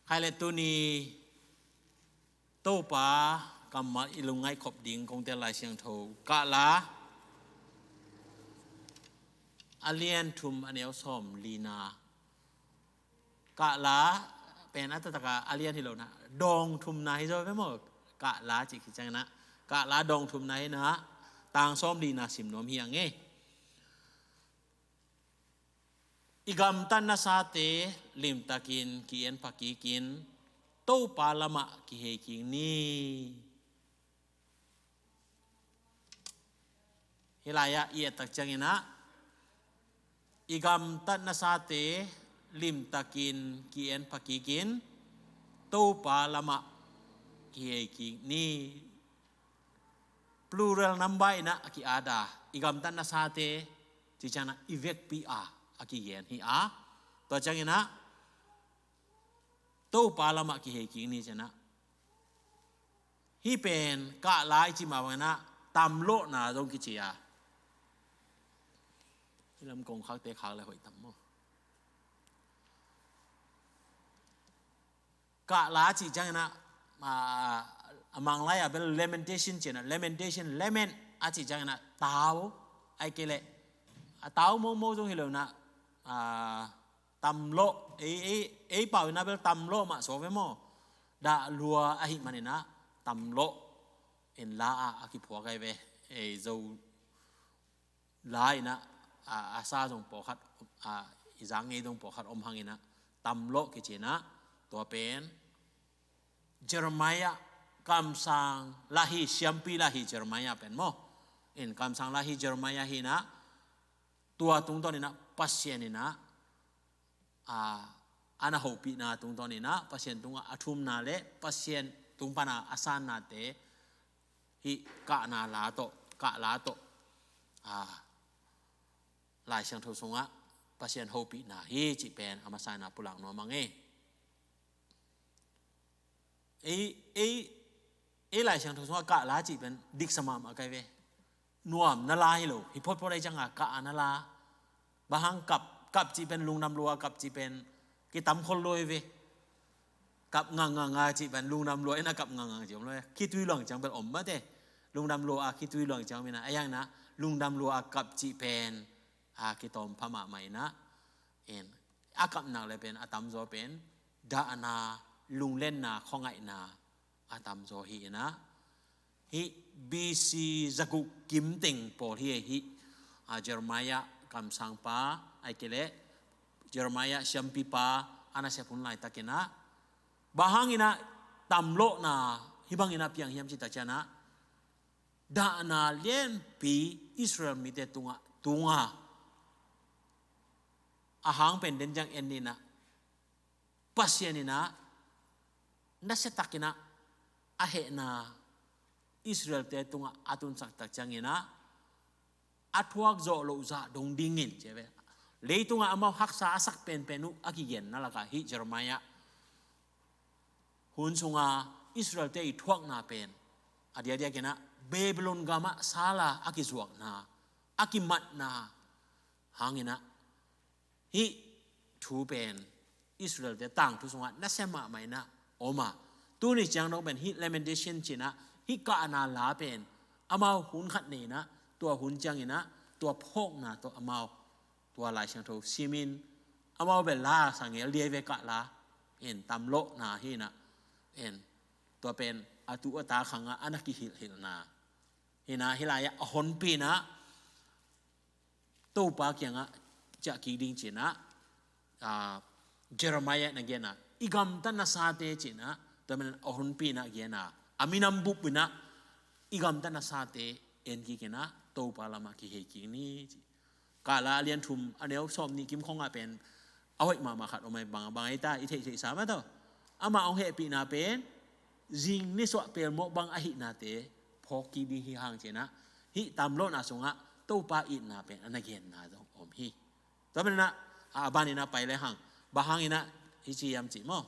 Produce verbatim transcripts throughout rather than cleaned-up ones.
Khai le tuni Topa kammal i lungngaih khop ding kong tel Lai Siangtho Kahla a lian thum a neu sawm lina. Kahla pen a taktak a a lian hi lo na, dawng thumna hi zaw ve maw? Kahla cih khit ciangin ah Kahla dawng thumna hi na, tang sawm lina sim nuam hi a ngei. I gamtatnasate limtakin ki-en pha kikin Topa lamah kihei kik ni. Hih lai-ah i et tak ciangin ah i gamtatnasate limtakin ki-en pha kikin Topa lamah kihei kik ni. Plural number in ah a ki-at a, i gamtatnasate cih ciangin ah i vekpi a a kigen hi a, tua ciangin ah Topa lamah kihei kik ni ci-in ah. Hih pen Kahla i cih mah bangin ah tamlawhna zong kici a. Hih lam kong khakte khak le hoih tam maw? Kahla cih ciangin ah, a, a Manglai a bel lamentation ci-in ah, lamentation, lament a cih ciangin ah tau, ahih kei leh a tau momo zong hi lo in ah, a, tamlawh, ei, ei, ei pau in ah bel tamlawh mah zaw ve maw? Dah lua ahih manin ah tamlawh in la a, a kiphuak ahi ve. Ei Zo la in ah, a, a sa zong pawlkhat, a, i zak ngei zong pawlkhat om hangin ah tamlawh kici-in ah, tua pen Jeremiah kamsang la hi, siampi la hi Jeremiah pen maw? In kamsang la hi Jeremiah hi in ah, tua tungtawn in ah Pasian in ah, a, a na hopihna tungtawn in ah, Pasian tungah a thumna le Pasian tung pan a a sannate hih Kahna la tawh, Kahla tawh, a, Lai Siangtho sungah Pasian hopihna hi cih pen a masa in ah pulak nuam a ngei. Ei, ei, ei Lai Siangtho sungah Kahla cih pen diksa mahmah ka hi ve. Nuamna la hi lo, hi photphot ahih ciangin ah kahna la. Bang hang kap, kap cih pen lungdam lua, kap cih pen kitam khol lo hi ve. Kap nganganga cih pen lungdam lua in ah kap nganganga cih om lo hi. Khitui luang ciang bel om mah te. Lungdam lua a khitui luang ciang om in ah, a yang in ah lungdam lua a kap cih pen, a, kitawm pha mahmah in ah. En, a kap nak le pen a tamzaw pen dahna, lunglenna, khuangaihna a tamzaw hi in ah. Hih B C zaguk kim teng pawl hi, hih, a, Jeremiah kamsangpa, ahih kei leh Jeremiah siampipa a nasep hun laitakin ah, bang hangin ah tamlawhna hih bangin ah piang hiam cih tak ciangin ah, dahna lianpi Israel mite tungah tung a, a hang pen den ciang en ni in ah, Pasian in ah nasiatakin ah a hehna Israelte tungah a tunsak tak ciangin ah, a thuak zawh loh zah dong dingin ci ve. Leitungah amau haksa a sak penpen uh a kigenna lakah hih Jeremiah hun sunga Israelte i thuakna pen a diakdiakin ah Babylon gamah sal a a kizuakna, a kimatna hangin ah, hih thu pen Israelte tangthu sungah nasia mahmah in ah om a, tuni ciang dong pen hih lamentation ci-in ah, hih kahna la pen amau hun khat nei in ah, tua hun ciangin ah tua phawkna tawh amau tua Lai Siangtho simin, amau bel la sa ngel ding hi ve, Kahla in tamlawhna hi in ah, en, tua pen a tu a ta khangah a na kihilhhilhna hi in ah, hih lai-ah a honpi in ah Topa kiangah ciah kik ding ci-in ah, a, Jeremiah in a gen a, i gamtatnasate ci-in ah, tua manin a honpi in ah gen a, a minam bup in ah i gamtatnasate en kik in ah Topa lamah kihei kik ni ci. Kahla a lian thum a neu sawm nih kim khawngah pen a hoih mahmah khat om ahi, bang, bang ahi ta, i theihtheihsa mah tawh, amah hong hehpihna pen zing nisuah pelmawh bang ahihnate phawk kik ding hi hang ci-in ah, hih tamlawhna sungah Topa itna pen a na genna zong om hi. Tua manin ah, a, a ban in ah pai le hang, bang hangin ah hih ci hiam cih maw?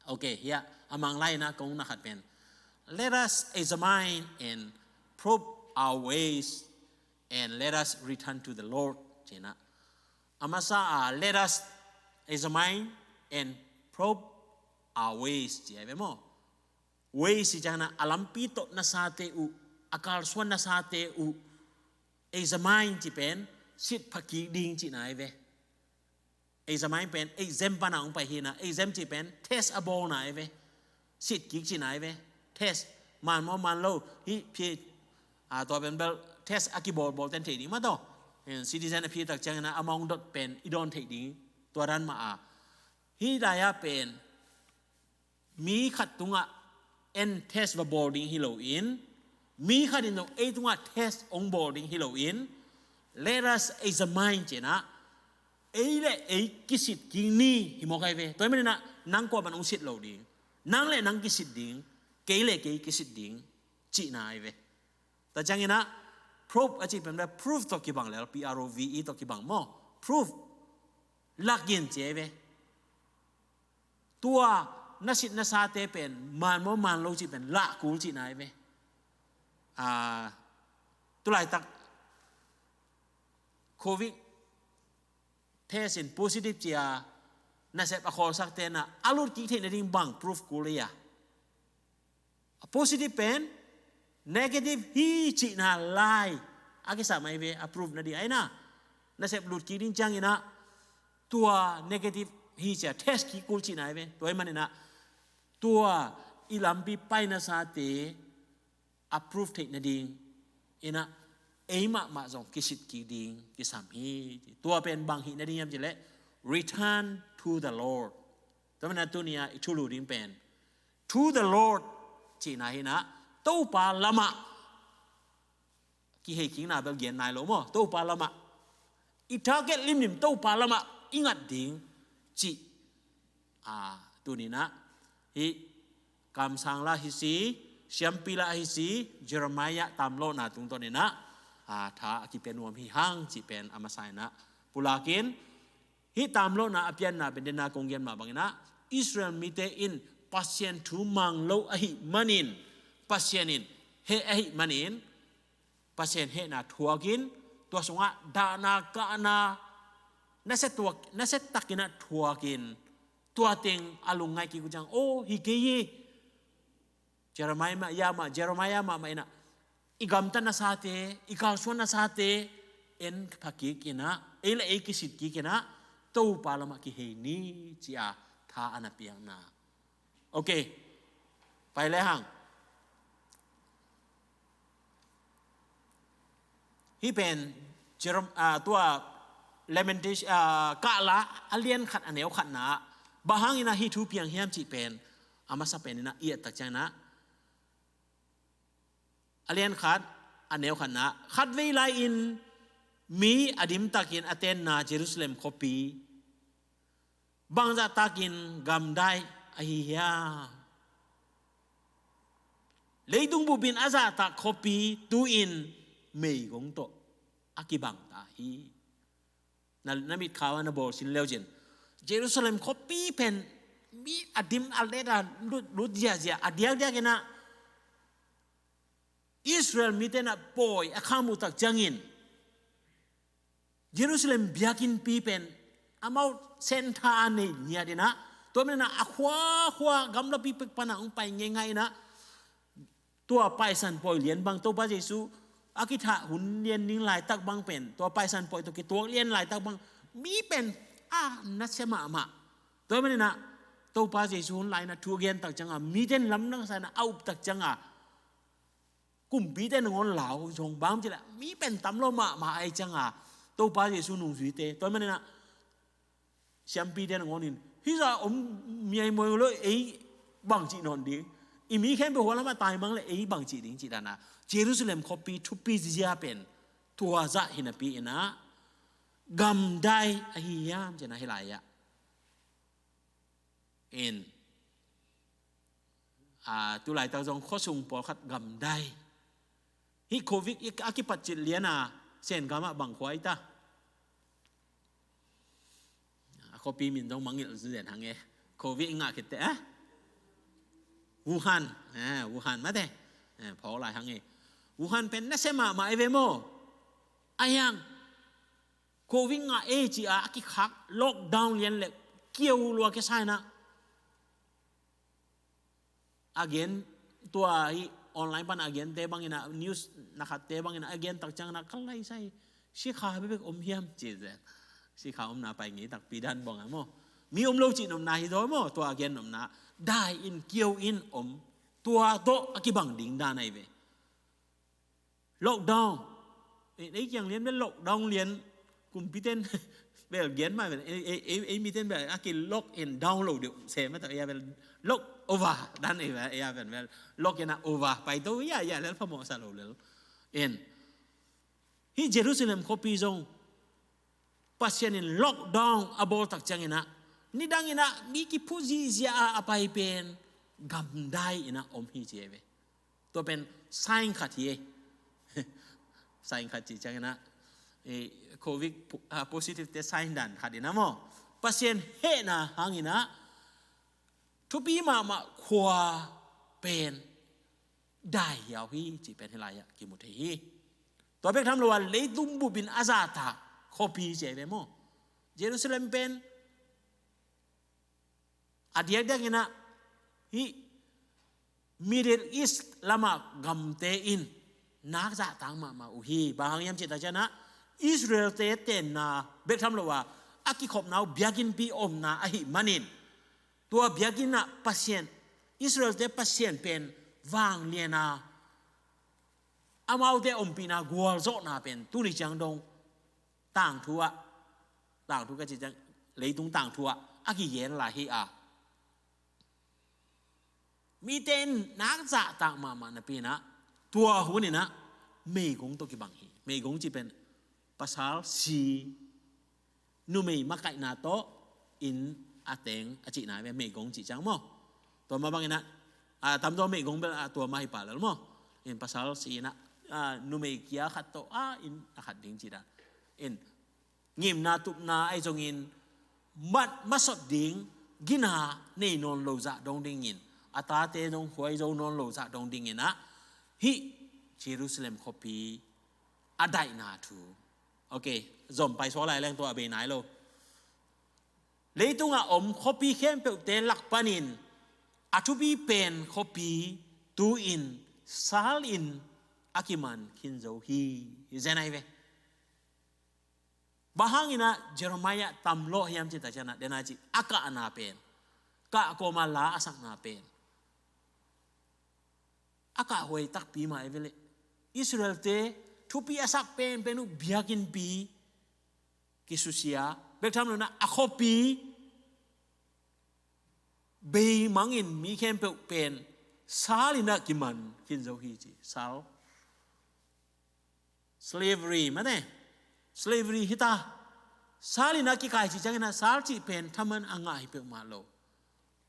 Ok, hiah a Manglai in ah kong na khat pen, "Let us examine and probe our ways, and let us return to the Lord," ci-in ah. A masa a, "Let us examine and probe our ways ci ai ve maw. Ways ci ciangin ah a lampi tawh nasate uh, a kalsuan nasate uh, examine ci pen sit pha kik ding cihna ai ve. Examine pen exam pana hong pai hi na, exam ci pen test a bawlna ai ve. Sit kik cihna ai ve. Test man maw man lo, hih phi, a, tua pen bel test a kibawlbawl ten thei ding mah tawh. Citizen a phi tak ciangin ah amount dot pen i dawn thei ding, tua dan mah a. Hih lai-ah pen mi khat tungah en test va bawl ding hi loin, mi khat in zong ei tungah test hong bawl ding hi loin, let us examine ci-in ah, ei le ei kisit kik ni hi mawk ai ve. Tua ahih manin ah nang kuaman hong sit lo ding, nang le nang kisit ding, kei le kei kisit ding cihna ai ve. Tua ciangin ah probe a cih pen bel prove tawh kibang lel, P R O V E tawh kibang maw. Prove, lak in ci ai ve. Tua na sit nasate pen man maw man lo cih pen lah kul cihna ai ve. A, tulaitak covid test in positive ci-a nasep a khawlsakte in ah a lut kik theih nading bang prove kul ei a. A positive pen negative hi cihna lai a kisam ai ve, a prove nading ai na. Nasep lut kik ding ciangin ah tua negative hi ci-a test kik kul cihna ai ve. Tua ahih manin ah tua i lampi pai nasate a prove theih nading in ah ei mahmah zong kisit kik ding kisam hi. Tua pen bang hih nading hiam cih leh, return to the Lord. Tua manin ah tuni-a i thulu ding pen to the Lord cihna hi-in ah, Topa lamah kihei kikna bel gen nai lo maw. Topa lamah i target limlim, Topa lamah i ngat ding cih. A, tuni-in ah hih kamsang lah hi si, siampi lah hi si, Jeremiah tamlawhna tungtawn in ah, a, tha a kipia nuam hi hang cih pen a masa in ah pulak in, hih tamlawhna a pianna pen den a kong gen mah bangin ah, Israel mite in Pasian thu mang lo ahih manin, Pasian in heh ahih manin, Pasian hehna thuakin, tua sungah dahna kahna nasia tuak, nasia takin ah thuakin, tua teng a lungngaih kik uh ciang, aw, hi kei hi. Jeremiah mah, ya mah, Jeremiah mahmah in ah i gamtat nasate, i kalsuan nasate en pha kik in ah, ei le ei kisit kik in ah, Topa lamah kihei ni ci-a tha a na piakna. Ok. Pai le hang. Hih pen Jerem-, ah, tua Lamentation, ah, Kahla a lian khat a neu khatna ah, bang hangin ah hih thu piang hiam cih pen a masa pen in ah i et tak ciangin ah, a lian khat a neu khatna ah, khatvei lai-in mi a dimtakin a tenna Jerusalem khuapi bangzah takin gamdai ahi hiam? Leitung bupin a zahtak khuapi tu-in meigong tawh a kibang ta hi. Na, na mitkhau ah na bawlsin leucin, Jerusalem khuapi pen mi a dim a let a lut, lut ziahziah, a diakdiak in ah Israel mite in ah pawi a kham uh tak ciangin Jerusalem biakinnpi pen amau center a nei ngiat in ah, tua manin ah a khuakhua gamlapi pek pan ah hong pai ngeingai in ah, tua Paisan pawi lian bang, Topa Jesu a kithah hun lian ding laitak bang pen, tua Paisan pawi tawh kituak lian laitak bang, mi pen a nasia mahmah. Tua manin ah Topa Jesu hun lai-in ah thu a gen tak ciangin, mite in lamdang sa in ah a up tak ciangin, kumpite nangawn lau zong, bang hang hiam cih leh mi pen tam lo mahmah ahih ciangin, Topa Jesu nungzuite, tua manin ah siampite nangawn in, hih zah om miaimuai lo, ei bangci nawn ding, i mi khempeuh hua lamah taimang leh ei bangci ding cih dan ah, Jerusalem khuapi thupi zia pen tua zah hi napi in ah, gamdai ahi hiam cih na hi lai-ah. In, a, tulaitak zong khuasung pawlkhat gamdai. Hih covid a kipat cil lian a, Sen gam ah bang khua i ta? A khuapi min zong mangngilh zen hang e. Covid i ngah khit teh, eh? Wuhan, eh, Wuhan mate. Eh, phawk lai hang e. Wuhan pen nasia mahmah e ve maw. A hiang, covid ngah e ci-a a kikhak, lockdown lian leh kiau lua kisa in ah, a gen, tua hi online pan a gente bangin ah, news na khatte bangin ah a gen tak ciangin ah ka laisai, sikha bekbek om hiam ci zen. Sikha omna pai ngei takpi dan bang a maw, mi om lo cih nopna hi zaw maw, tua a gen nopna. Dai in, kio in om, tua tawh a kibang ding dan ahi ve. Lockdown. Ei, ei kiang lian bel lockdown lian, kumpiten bel gen mai bel, ei, ei, ei, ei miten bel a ki lock and down lo deuh se mah ta, ei a bel lock over dan ei bel, ei a bel bel lock and over pai to, ei a, ei a lel phamawh sa lo lel. En. Hih Jerusalem khuapi zong Pasian in lockdown a bawl tak ciangin ah, nidang in ah mi kiphu zihziah a, a pai pen gamdai in ah om hi ci ei ve. Tua pen sign khat hi ei. Sign khat cih ciangin ah, eh, covid pu-, ah, positive te sign dan khat in ah maw, Pasian hehna hangin ah thupi mahmah khua pen dai hiau hi cih pen hih lai-ah kimu thei hi. Tua bek tham lo a, leitung bupin a zahtak khuapi ci ei ve maw. Jerusalem pen a diakdiak in ah hih Middle East lamah gamte in nak zahtak mahmah uh hi. Bang hang hiam cih tak ciangin ah, Israel-te tenna bek tham lo a, a kikhopna uh biakinnpi omna ahih manin, tua biakinn ah Pasian, Israel-te Pasian pen vanglian a, amaute ompihna gualzawhna pen tuni ciang dong tangthu ah, tangthu ka cih ciang, leitung tangthu ah a kigen lai hi a, mite in nak zahtak mahmah napi in ah, tua hun in ah meigong tawh kibang hi. Meigong cih pen pasal si, numei makaihna tawh inn a teng a cihna ve, meigong cih ciang maw. Tua mah bangin ah, a, tamzaw meigong bel, a, tua mah hi pah lel maw. In pasal si in ah, a, numei kia khat tawh, a, inn a khat ding cih dan. In ngimna tupna ahi zongin, mat masot ding, gina nei nawn lo zah dong dingin, a tate zong huai zo nawn lo zah dong dingin ah, hih Jerusalem khuapi a daihna thu. Ok, zom pai suak lai leng tua a bei nai lo. Leitungah om khuapi khempeuhte lak panin a thupi pen khuapi tu-in sal in a kiman khin zo hi, hi zen ahi ve. Bang hangin ah Jeremiah tamlawh hiam cih tak ciangin ah, den a cih a kahna pen, kah kawma la a sakna pen a kahhuai takpi mah ei ve leh. Israel-te thupi a sak penpen uh biakinnpi kisusia, bek tham lo in ah a khuapi beimangin mi khempeuh pen sal in ah kiman khin zo hi ci. Sal, slavery mate, slavery hi ta. Sal in ah kikai cih ciangin ah sal cih pen thaman a ngah hi peuhmah lo.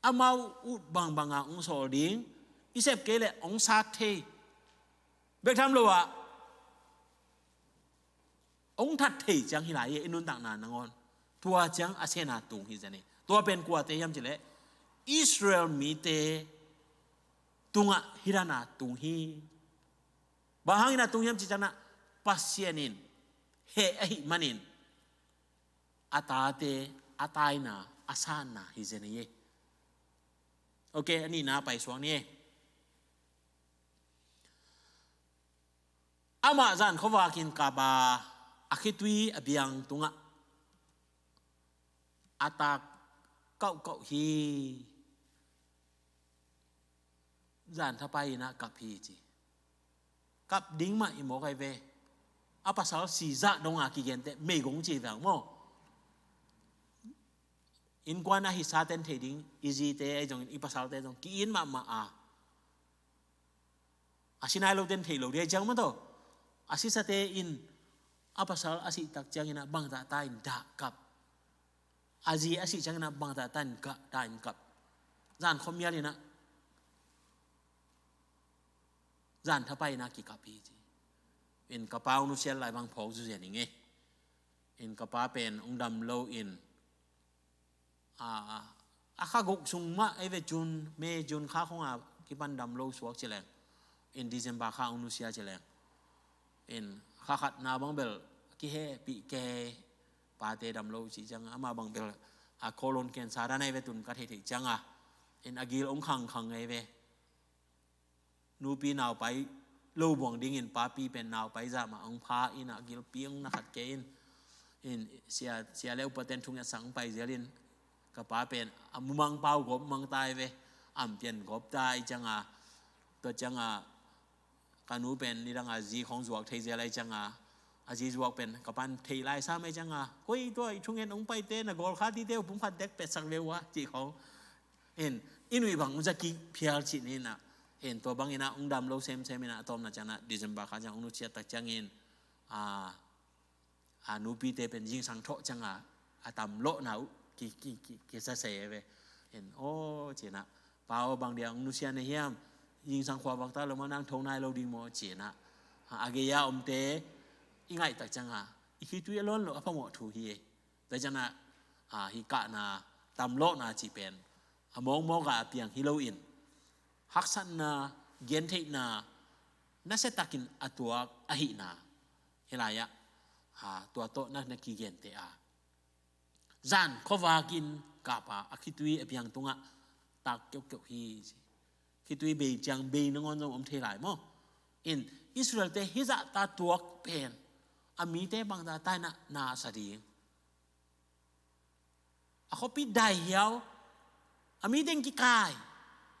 Amau ut bangbang a hong sawl ding, i sep kei leh hong sat thei. Bek tham lo ah hong that thei ciang hi lai hi, i nuntakna nangawn. Tua ciang a sena tung hi zen hi. Tua pen kuate hiam cih leh Israel mite tungah hih dan a tung hi. Bang hangin a tung hiam cih ciangin ah, Pasian in heh ahih manin a tate a taina, a sanna hi zen hi. Ok, a nihna pai suak ni. Amah zan khuavakin kap a, a khitui a biang tungah a tak kauhkauh hi. Zan thapai in ah kap hi ci. Kap ding mah hi mawk ahi ve. A pasal si zah dong a kigente meigong ci veng maw. Innkuan a hisa ten thei ding, i zite ahi zongin, i pasalte zong ki-it mahmah a, a si nai lo ten thei lo ding ahi ciang maw taw. A sisate in a pasal a sih tak ciangin ah bangzah ta in dah kap. A zi a sih ciangin ah bangzah ta in kap, ta in kap. Zan khuamial in ah, zan thapai in ah kikap hi ci. In ka pa hong nusiat lai bang phawk zuzen ing e. In ka pa pen hong dam lo in, a, a kha guk sung mah ei ve, June, May, June kha khong a kipan dam lo suak ci leng. In December kha hong nusia ci leng. In kha khatna bang bel kihehpih kei, pate dam lo cih ciang a, amah bang bel a colon cancer dan ei ve, tun ka theihtheih ciang a. In a gil hong khangkhang ei ve. nupi nau pai lo buang dingin papi pen nau pai zah mah hong pha in ah, gilpi hong na khat kei in. In sia, sia le upaten thungetsak hong pai zel in, ka pa pen a mumang pau gawp mang tai ve, am pian gawp tai cianga, tua cianga ka nu pen nidanga zi khong zuak thei zel ai cianga, a zi zuak pen ka pan thei lai sam ai cianga, koi tua i thungen hong paite na gawl kha tite uh pum khat dek petsak ve uh a, cih khong. In, i nuih bang za kik phial cih ni in ah. In, tua bang in ah hong dam lo semsem in ah, a tawpna ciang ah December kha ciang hong nusiat tak ciangin, a, a nupite pen zingsang thawh cianga a tam lawhna uh ki, ki, ki, kisasei ve. In, aw, ci in ah, pa aw, bang dia hong nusia na hiam? Zingsang khua vak ta lo maw, nang tho nai lo ding maw, ci in ah. A, a gei-a omte i ngaih tak cianga i khitui a lawn lo a phamawh thu hi. Tua ciang ah, a, hih kahna, tam lawhna cih pen a mawkmawk ah a piang hi loin, haksatna, gentheihna, nasiatakin a tuak ahihna, hih lai-ah, a, tua tawh na, na kigente a, zan khuavakin kapa a khitui a piang tungah tak keuhkeuh hi ci. Khitui bei ciang bei nangawn zong om thei lai maw? In, Israelte hih zahta tuak pen a mite bangzah ta in ah na sa ding? A khuapi dai hiau, a mi teng kikai,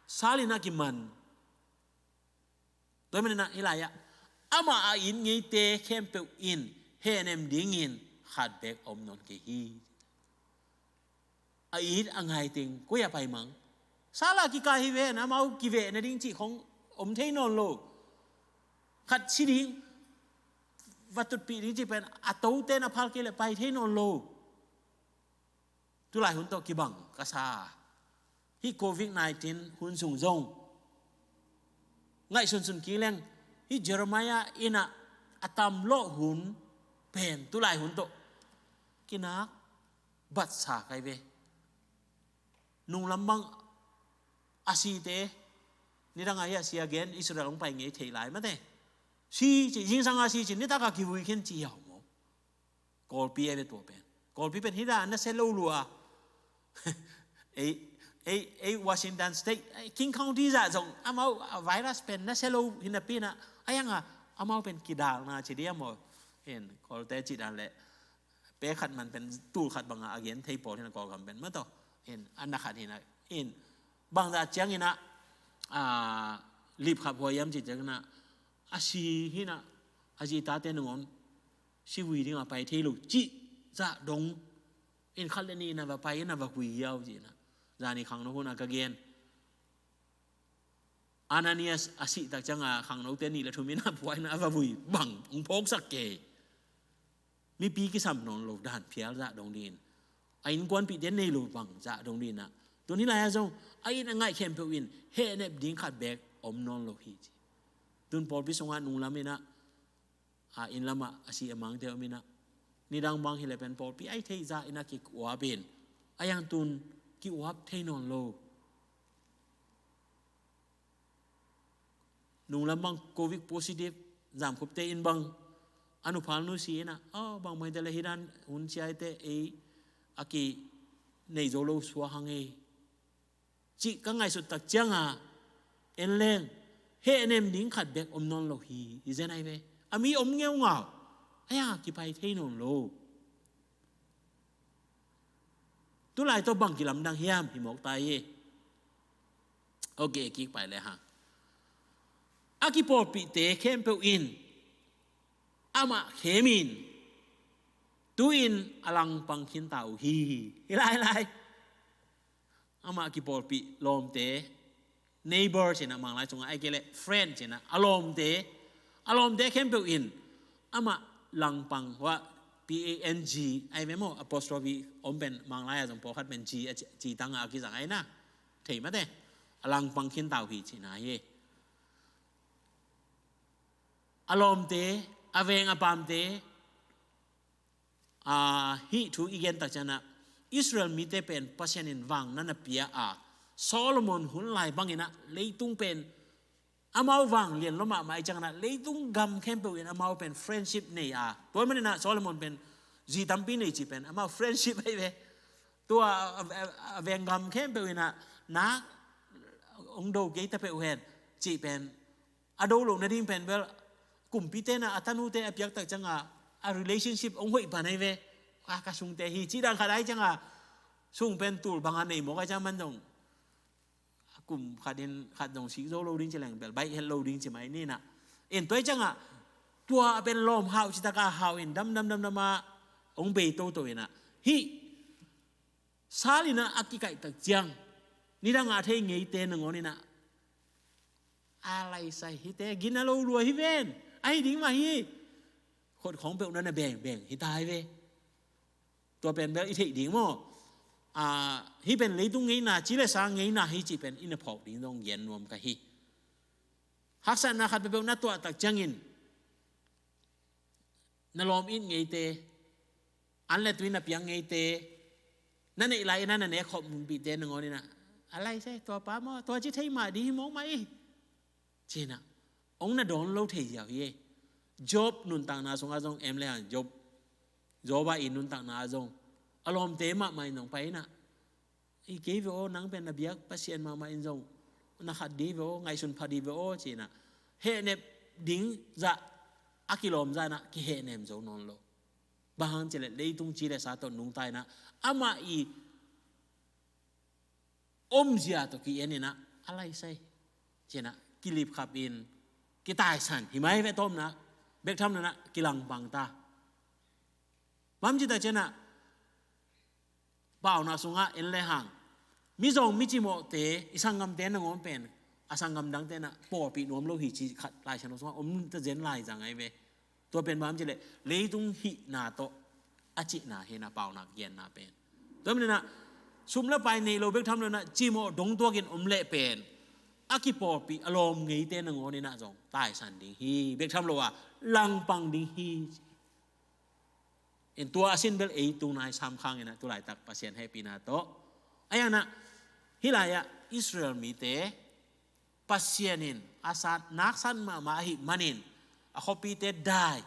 sal in a kiman. Tua manin ah hih lai-ah amah a it ngeite khempeuh in hehnem dingin khat beek om nawn kei hi. A it a ngai teng koi-ah pai mang? Sal a kikai hi ven, amau kiveh nading cih khong om thei nawn lo. Khat si ding, va tutpih ding cih pen a tote na phal kei leh pai thei nawn lo. Tulai hun tawh kibang ka sa. Hih covid nineteen hun sung zong ngaihsunsun kik leng, hih Jeremiah in ah a tam lawh hun pen tulai hun tawh kinak batsa kai ve. Nunglam bang a site, nidang a hih a si a gen, Israel hong pai ngei thei lai mate. Si ci, zingsang a si ci, nitak a kivui khin ci hiau maw? Kawlpi a ve tua pen. Kawlpi pen hih dan na se lo lua. Ei, ei, ei Washington State, ei King County zah zong amau a virus pen na se lo hi napi in ah, a yang a amau pen kidalna ci dia maw? Hin, Kawlte ci dan leh pe khat man pen tul khat bangah a gen thei pawl hi in ah, Kawlgam pen maw tawh. Hin, a na khat hi in ah, hin, bangzah ciang in ah, a, lipkhap huai hiam ci ciang in ah, a si hi in ah, a zi tate nangawn si vui ding a pai thei lo cih zah dong. In, khat le nih in a va pai in a va vui hiau ci in ah, zani khangno hun a ka gen. Ananias a sih tak ciang a khangnote nih le thum in a phuai in a va vui bang hong phawksak kei. Mipi kisam nawn lo dan phial zah dong ding in, a innkuanpihte nei lo bang zah dong ding in ah, tun hih lai-ah zong a it a ngaih khempeuh in hehnep ding khat beek om nawn lo hi ci. Tun pawlpi sungah nunglam in ah, a, inn lamah a si a mangte om in ah, nidang bang hi leh pen pawlpi ai theih zah in a ki-uap in, a yang tun ki-uap thei nawn lo. Nunglam bang covid positive, Zamkhupte in bang a nuphal nu si in ah, aw, bang maite le hih dan hun ciaite ei a kinei zo lo suak hang ei. Cih ka ngaihsut tak ciang a, en leng, hehnem ding khat beek om nawn lo hi, hi zen ai ve. A mi om ngeungau, a yang a kipai thei nawn lo. Tulai tawh bang kilamdang hiam, hi mawk ta hi. Ok, kik pai le hang. A kipawlpihte khempeuh in amah khem in, tu-in a langpang khinta uh hi. Hi lai lai. Amah kipawlpih lawmte, neighbor ci in ah Manglai sungah, ai kei leh friend ci in ah, a lawmte, a lawmte khempeuh in amah langpang, hua, P A N G ai ve maw, apostrophe om pen Manglai ah zong pawlkhat pen G a ci, ci tang a kizang ai na. Thei mate. A langpang khinta uh hi cihna hi. A lawmte, a veng a paamte, a, hih thu i gen tak ciang ah, Israel mite pen Pasian in vang na na pia a, Solomon hun lai bang in ah leitung pen amau vang lian lua mahmah i ciang ah, leitung gam khempeuh in amau pen friendship nei a. Tua manin ah Solomon pen zi tampi nei cih pen amau friendship ai ve. Tua a, a, a veng gam khempeuh in ah, nak hong do kei ta peuh hen cih pen A do loh nading pen bel kumpite na a tanute a piaktak cianga a relationship hong hoih pan ahi ve. A ka sungte hi cih dan khat ahi cianga sung pen tul banga nei mawk ahi cianga man zong kum khat in khat zong sik zo lo ding ci leng bel baih het lo ding ci mai ni na. In tua ahi cianga tua a pen lawm hau citaka hau in dam dam dam dama hong bei toto ina hih sal ina a kikaihtak ciang nidanga thei ngeite nangawn ina a laisai hite gina lo lua hi ven. Ahi ding mah hi. Khot khawng peuh na na beng beng hi ta hi ve. Tua pen bel i theih ding maw? Hih pen leitung ngeina ci le sa ngeina hi cih pen i na phawk ding dong gen nuam ka hi. Haksatna khat peuh na tuahtak ciangin na lawm it ngeite an le tui na piang ngeite na neih lai ina na nek khop munpihte nangawn ina a laisai tua pa maw tua ci thei mah ding hi mawk mah i cina hong na dawn lo thei ziau hi. Job nuntakna sungah zong em le hang Job Job a i nuntakna ah zong a lawmte mahmah in zong pai ina i kei ve aw nang pen na biak Pasian mahmah in zong na khat di ve aw ngaihsun pha di ve aw cina hehnep ding zah a kilawm zah ina kihehnem zo nawn lo. Bang hang cileh leitung ci le sa tawh nungta ina amah i omzia tawh ki-en ina a laisai cina kilipkhap in kitaisan hi mai ve tawmna bek tham nana kilangpang ta. Mam cita cina paunak sungah en le hang mizawng micimawhte i sanggamte nangawn pen a sanggam dangte na pawlpih nuam lo hi ci khat Lai Siangtho sungah om ta zen lai zang ai ve. Tua pen bang cileh leitung hihna tawh a cihna hi na paunak genna pen. Tua minina sum le pai nei lo bek tham lo na cimawh dongtuakin om leh pen a kipawlpih a lawm ngeite nangawn ina zong taisan ding hi bek tham lo a langpang ding hi. In tua a sin bel ei tunai samkhang ina tulaitak Pasian hehpihna tawh a iangna hih lai-ah Israel mite Pasian in a sat naksan mahmah ahi manin a khuapite dai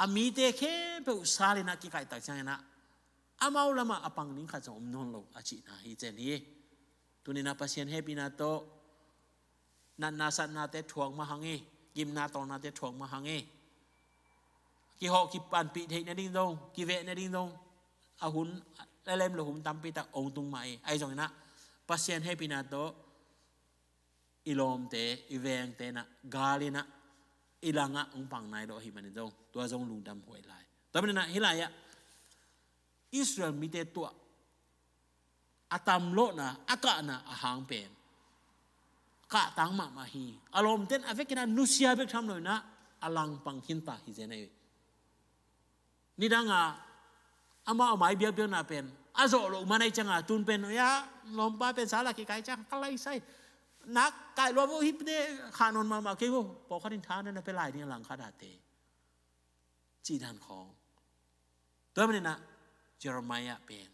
a mite khempeuh salina kikaihtak ciangina amau lamah a pang ding khat zong om nawn lo a cihna hi cen hi. Tunina Pasian hehpihna tawh natna satnate thuak mahang hi. Gimna tawlnate thuak mahang hi. Kihawh kipanpih theih nading zong kiveh nading zong a hun lalem lo hun tampi tak ong tung mah hi. Ahi zongina Pasian hehpihna tawh i lawmte i vengte na galina i langah hong pang nai lo ahi manin zong tua zong lungdam huai lai. Tua manina hih lai-ah Israel mite tuah a tamlawhna a kahna a hang pen kahtang mahmah hi. A lawmten a vekina nusia bek tham loina a langpang khinta hi zen ahi. Nidanga amah a mai biakbiakna pen a zawh loh man ahi cianga tun pen ya lawmpa pen sala kikai ciang ka laisai nak kai lua vo hipte kha nawn mahmah kei vo pawlkhat in tha na na pe lai ding a langkhat ate cih dan khawng. Tua manina Jeremiah pen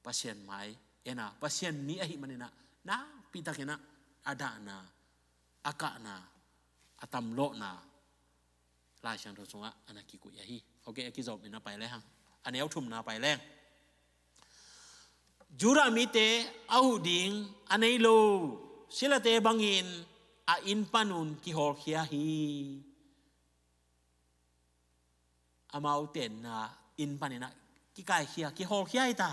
Pasian mai ena Pasian mi ahi manina nakpitakina a dahna a kahna a tamlawhna Lai Siangtho sungah a na kikuih ahi. Ok a kizawm ina pai lehang a neu thumna pai leng Judah mite a huh ding a nei lo silate bangin a inn panun kihawlkhia hi. Amau tenna inn panina kikaikhia kihawlkhia hi ta.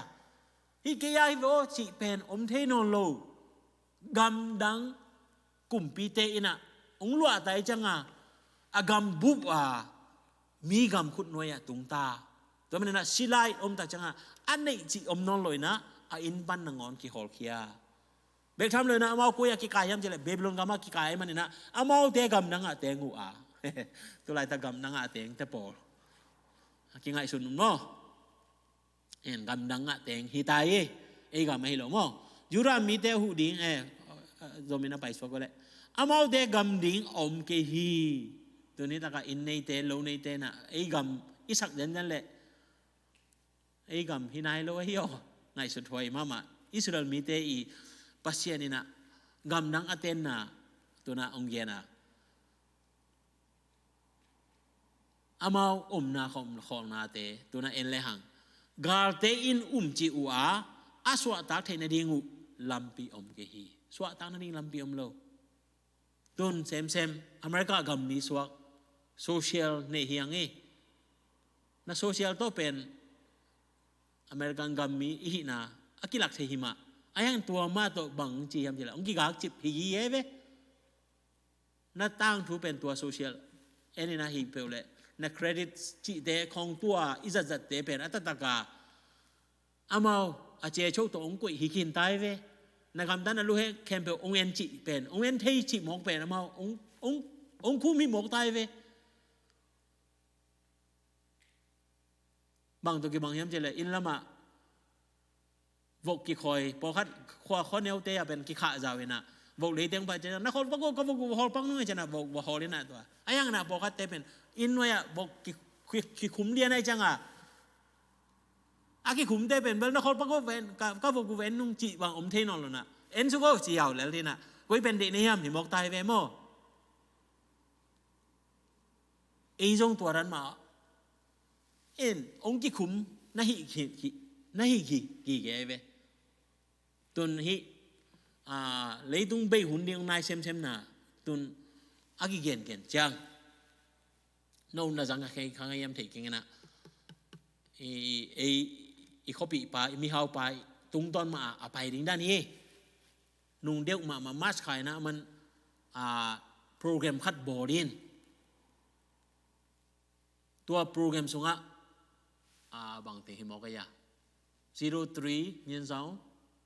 Hih kei a hi ve aw cih pen om thei nawn lo. Gamdang kumpite ina ong luahtai cianga a gam bup a mi gam khutnuai ah tungta. Tua manina silai omtak cianga a neih cih om nawn lo ina a inn pan nangawn kihawlkhia. Bek tham loina amau koi a kikai hiam cileh Babylon gamah kikai manina amaute gamdangah teng uh a tulaitak gamdangah teng te pawl a kingaihsun un maw? En gamdangah teng hi ta hi. Ei gam ahi lo maw? Judah mite a huh ding e zomin a paisuak uh leh amaute gam ding a om kei hi. Tuni taka inn neite lo neite na ei gam i sak zenzen leh ei gam hi nai lo ahi aw. Ngaihsut huai mahmah Israel mite i Pasian ina gamdang a tenna tuna ong gena amau omna khawmnate tuna en lehang galte in um ci uh a a suahtak theih nading uh lampi om kei hi. Suahtak nading lampi om lo. Tun semsem America gam mi suak social nei hi hang hi. Na social tawh pen American gam mi i hihna a kilak thei hi mah. A hiang tua mah tawh bang ci hiam ci leh hong kigak cip hi hi e ve. Na tangthu pen tua social en in a hi peuh leh na credit cihte khong tua i zatzatte pen a taktak a amau a cecho tawh hong koih hi khin tai ve. Na gamtat na luhe khempeuh hong en cih pen, hong en thei cih mawk pen amau hong, hong, hong khum hi mawk tai ve. Bang tawh kibang hiam ci leh inn lamah vok kikhawi, pawlkhat khua khua neute a pen kikhah zau in a, vok leiteng pai ciang na khawl pak uh, ka vok uh va hawl pak nung e ci in a, vok va hawl in a tua. A hiang na pawlkhatte pen inn nuai ah vok ki, ki, kikhum lian a hi ciang a, a kikhumte pen bel na khawl pak uh va en, ka, ka vok uh va en nung cih bang om thei nawn lo na. En suk o ci hiau lel hi na. Koi pen deih na hiam hi mawk tai ve maw. Ei zong tua dan mah in hong kikhum na hi, hi, hi, na hi, hi, hi, hi ve. Tun hih, ah, leitung bei hun ding hong nai semsem na tun a kigengen ciang. No na zang a khei khang a hiam thei keng in a. I, i, i khuapihpa, i mihaupa, i tungtawn mah a, a pai ding dan hi. Nung deuh mahmah March kha in a man, ah, program khat bawl in. Tua program sungah, ah, bangte hi mawk a ia. Zero three Nianzau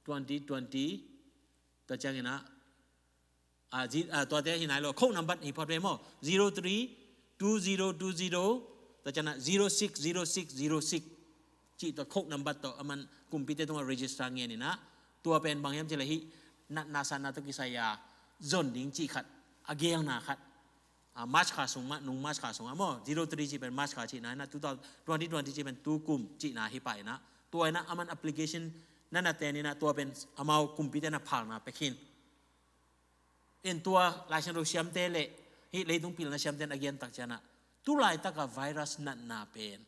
twenty twenty, tua ciang in a, ah, zi-, ah, tuate hi nai lo, code number hi phot ve maw. Zero three two zero two zero, tua ciang a zero six zero six zero six. Cih tua code number tawh a man kumpite tungah register ngen in a. Tua pen bang hiam ci leh hih natna satna tawh kisai a zon ding cih khat, a gelna khat. Ah, March kha sung mah, nung March kha sung a maw, zero three cih pen March kha cihna in a, two thousand, twenty twenty cih pen tu kum cihna hi pah in a. Tua in a a man application na na ten in a, tua pen amau kumpite na phalna pia khin. In tua Laisiangtho siamte leh hih leitung pilna siamte in a gen tak ciang a, tu laitak a virus natna pen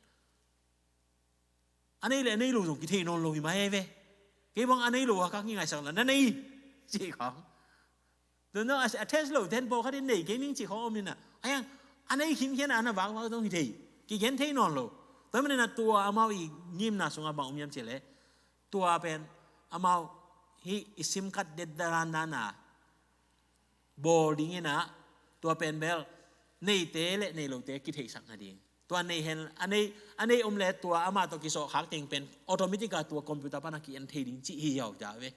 a nei leh a nei lo zong kithei nawn lo hi mah e ve. Kei bang a nei lo a ka kingaisak na, na nei ci khong. Tun no a, a test lo ten pawlkhat in nei kei ning ci khong om in a. A hiang a nei khinkhian a na vakvak zong hi thei. Kigen thei nawn lo. Tua man in a tua amau i ngimna sungah bang om hiam ci leh tua pen amau hih i sim card det daran dan a bawl ding in a, tua pen bel neite leh neilote kitheihsak nading. Tua nei hen, a nei, a nei om leh tua amah tawh kisawhkhak teng pen automatic a tua computer pan a ki-en thei ding cih hi hiau ta ve.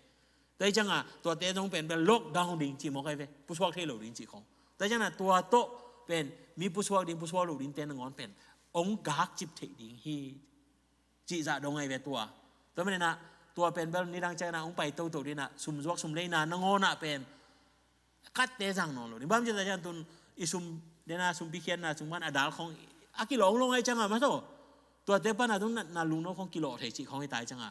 Tua hi ciang a tuate zong pen bel lockdown ding cih mawk ai ve. Pusuak thei lo ding cih khong. Tua hi ciang a tua tawh pen mi pusuak ding, pusuak lo dingte nangawn pen hong gakcip theih ding hi. Cih zah dong ai ve tua. Tua man in a tua pen bel nidang ciang in a hong pai toto ding in a, sum zuak sum leina nangawn ah pen card-te zang nawn lo ding. Bang ci ta ciang tun i sum den a sumpi khiatna sung pan a dal khong a kilawng lawng ai ciang a mah tawh. Tuate pan a tung na, na lungno khong kilawh thei cih khong hi ta ai ciang a.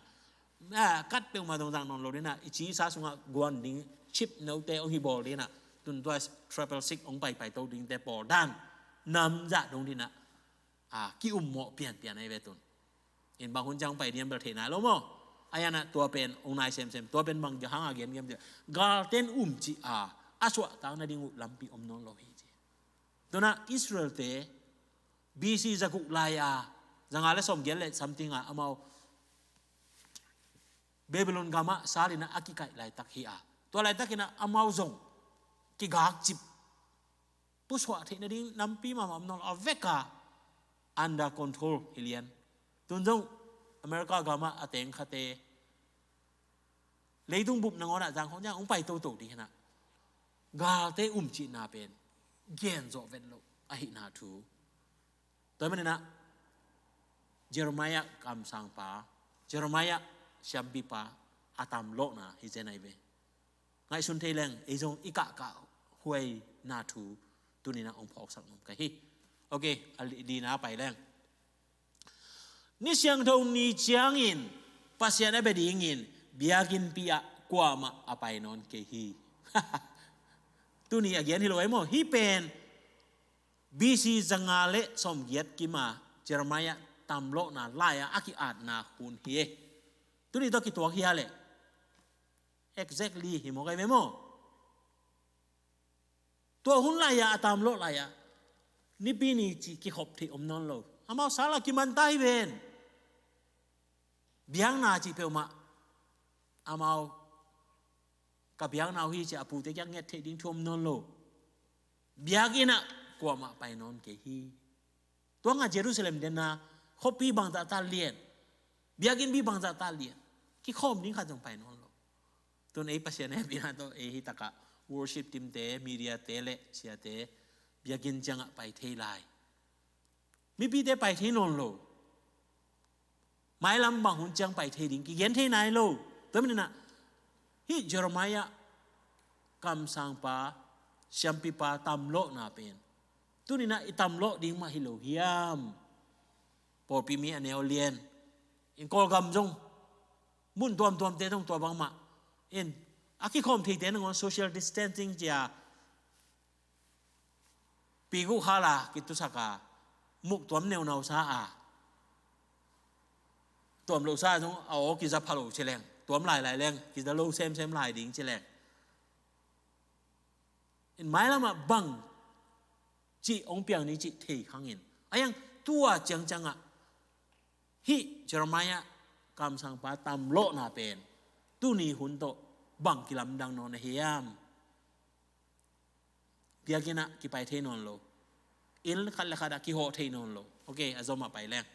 A, card peuhmah zong zang nawn lo ding in a, i cisa sungah guan ding chip note hong hi bawl ding in a. Tun tua triple six hong paipai to dingte pawl dan nam zah dong ding in a. A, ki-um mawh pianpian ahi ve tun. In bang hun ciang pai diam bel thei nai lo maw. A hiang a tua pen hong nai semsem. Tua pen bang hang a gen giam ciah, galten um cih a, a suahtak nading uh lampi om nawn lo hi ci. Tun a Israel-te B C zaguk lai a, zanga le sawmgiat le something a amau Babylon gamah sal in a a kikaih laitak hi a. Tua laitak in a amau zong kigakcip pusuah theih nading nampi mahmah om nawn lo a, vek a under control hi lian. Tun zong America gamah a teng khate leitung bup nangawn ah zang khong ciang hong pai toto ding hi in a, galte um cihna pen gen zawh vet loh ahihna thu. Tua hi man in a Jeremiah kamsangpa, Jeremiah siampipa a tam lawhna hi zen ahi ve. Ngaihsun thei leng ei zong i kahkah huaina thu tuni in a hong phawksak nuam ka hi. Ok, a li-, lina pai leng. Ni siangtho ni ciangin Pasian a bia dingin biakinnpi ah kuamah a pai nawn kei hi. Tuni a gen hi lo ahi maw? Hih pen B C zanga le sawmgiat kim a Jeremiah tamlawhna lai-a a ki-atna hun hi e. Tuni tawh kituak hi a leh exactly hi mawk ahi ve maw? Tua hun lai-ah, a tamlawh lai-ah, Nipi ni cih kikhop theih om nawn lo. Amau sal a kiman ta hi ven. Biakna cih peuhmah amau, ka biakna uh hi ci-a a pute kiang nget theih ding thu om nawn lo. Biakinn ah kuamah pai nawn kei hi. Tua ngah Jerusalem denna khuapi bangzah ta lian, biakinn pi bangzah ta lian, kikhawm ding khat zong pai nawn lo. Tun ei Pasian hehpihna tawh ei hi takah worship team te, media te le siate biakinn ciangah pai thei lai. Mipite pai thei nawn lo. Mailam bang hun ciang pai thei ding kigen thei nai lo. Tua maninah hih Jeremiah kamsangpa, siampipa tamlawhna pen tuninah i tamlawh ding mah hi lo hiam? Pawlpi mi a neu lian in, Kawlgam zong mun tuamtuamte zong tua bangmah in, a kikhawm theite nangawn social distancing cia pi guh khala kitusak a, muk tuam neunau sa a, tuam lo sa zong a aw kiza pha lo ci leng, tuam lailai leng kiza lo semsem lai ding ci leng. In mailamah bang cih hong piang ni cih thei khangin, a yang tua ciangciangah hih Jeremiah kamsangpa tamlawhna pen tuni hun tawh bang kilamdang nawn a hiam? Biakinn ah kipai thei nawn lo. Inn khat le khat ah kihawh thei nawn lo. Ok, a zomah pai leng.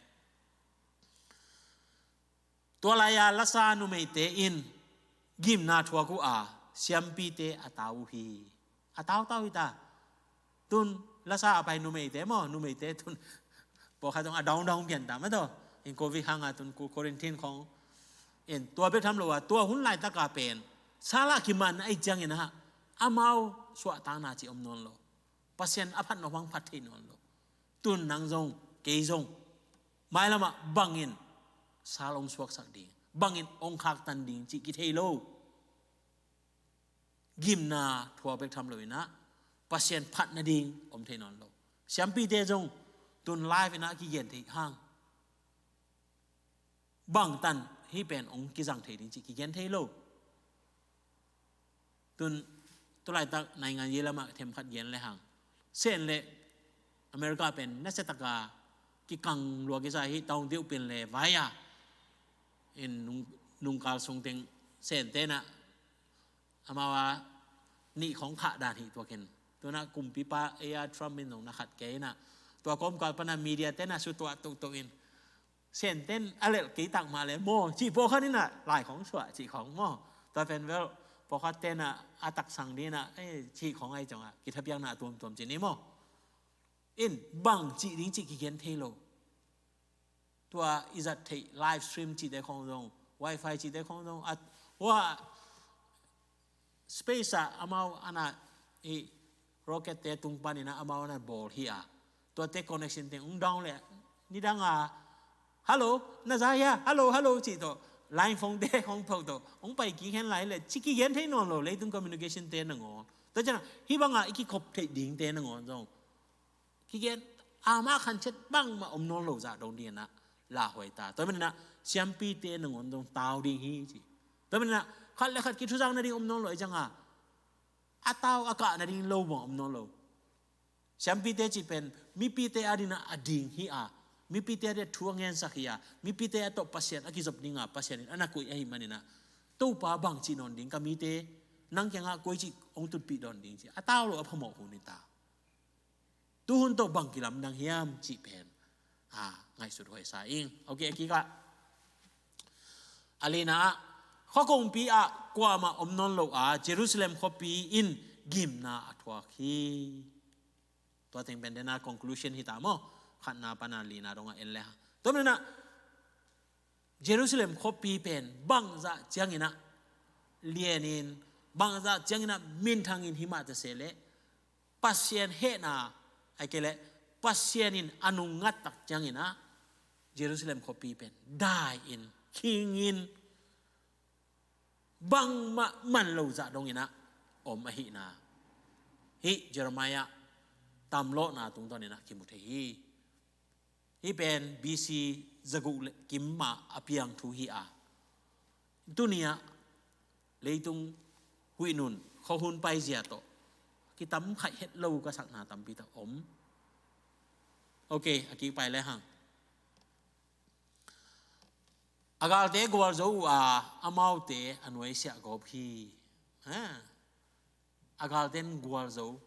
Tua lai-a lasa numeite in gimna thuak uh a, siampite a tau uh hi. A tautau hi ta. Tun lasa a pai numeite maw, numeite tun pawlkhat zong a daungdaung pian ta mah tawh. In covid hanga tun ku Korintin khong in tua bek tham lo a, tua hun laitaka pen sal a kiman ahih ciangin ah amau suahtakna cih om nawn lo. Pasian a phat nop hang phat thei nawn lo. Tun nang zong, kei zong, mailamah bangin sal hong suaksak ding, bangin hong khaktan ding cih kithei lo. Gimna thuak bek tham loinah Pasian phat nading om thei nawn lo. Siampite zong tun live inah kigen theih hang, bangtan hih pen hong kizang thei ding cih kigen thei lo. Tun tulaitak naingan ye lamah themkhat gen le hang, Sen le America pen nasiataka kikang lua kisa hi, taung deuh pen le vai a in nung, nungkal sungteng Sen tenah amau a nih khong khah dan hi tuakin, tunah kumpipa ei a Trump in zong na khat kei inah tua kawmkal pana media tenah sutuah tohtoh in, Sen ten a lelh kei tak mah le maw, cih pawlkhat inah lai khong suah cih khong maw. Tua pen bel pawlkhat tenah a taksang dinah, eh, cih khong ahi zongah kithapiakna a tuamtuam cih ni maw. In bang cih ding cih kigen thei lo. Tua i zat theih live stream cihte khong zong, wifi cihte khong zong, a hua space ah amau ana i rocket te tung paninah amau ana bawl hi a, tuate connection teng hong down le nidanga hello, na za hia, hello, hello cih tawh line phone te hong phawk tawh hong pai kik hen lai le cih kigen thei nawn lo, leitung communication te nangawn. Tua ciangah hih bangah i kikhop theih dingte nangawn zong kigen, amah khanciat bangmah om nawn lo zah dong dinginah lauhuai ta. Tua maninah siampite nangawn zong tau ding hi ci. Tua maninah khat le khat kithuzak nading om nawn lo ahih cianga a tau a kah nading lo bang om nawn lo. Siampite cih pen mipite a dinah a ding hi a, mipite a dinah thu a ngensak hi a, mipite a tawh Pasian a kizop dinga Pasian in a na koih ahih maninah, Topa bang cih nawn ding ka mite, nang kiangah koi cih hong tutpih dawn ding ci a tau lo a phamawh hun hi ta. Tuhun tawh bang kilamdang hiam cih pen, a, ngaihsut huaisa ing. Ok, a kikah a lina ah, khuakongpi ah kuamah om nawn lo a, Jerusalem khuapi in gimna a thuak hi. Tua teng pen dena conclusion hi ta maw. Khatna pana lina dongah en le ha. Tua maninah Jerusalem khuapi pen bangzah cianginah lianin, bangzah cianginah minthangin hi mah ta se leh, Pasian hehna, ai kei leh Pasian in a nung ngat tak cianginah Jerusalem khuapi pen dai-in, khingin, bangmah man lo zah donginah om ahihna hih Jeremiah tamlawhna tungtawninah kimu thei hi. Hih pen B C zaguk le kim mah a piang thu hi a, tuni-ah leitung huih nun khuahun paizia tawh kitam khaih het lo ka sakna tampi tak om. Ok, a kik pai le hang. A galte gualzo uh a, amaute a nuaisiah gawp hi. Ha? A galten gualzo.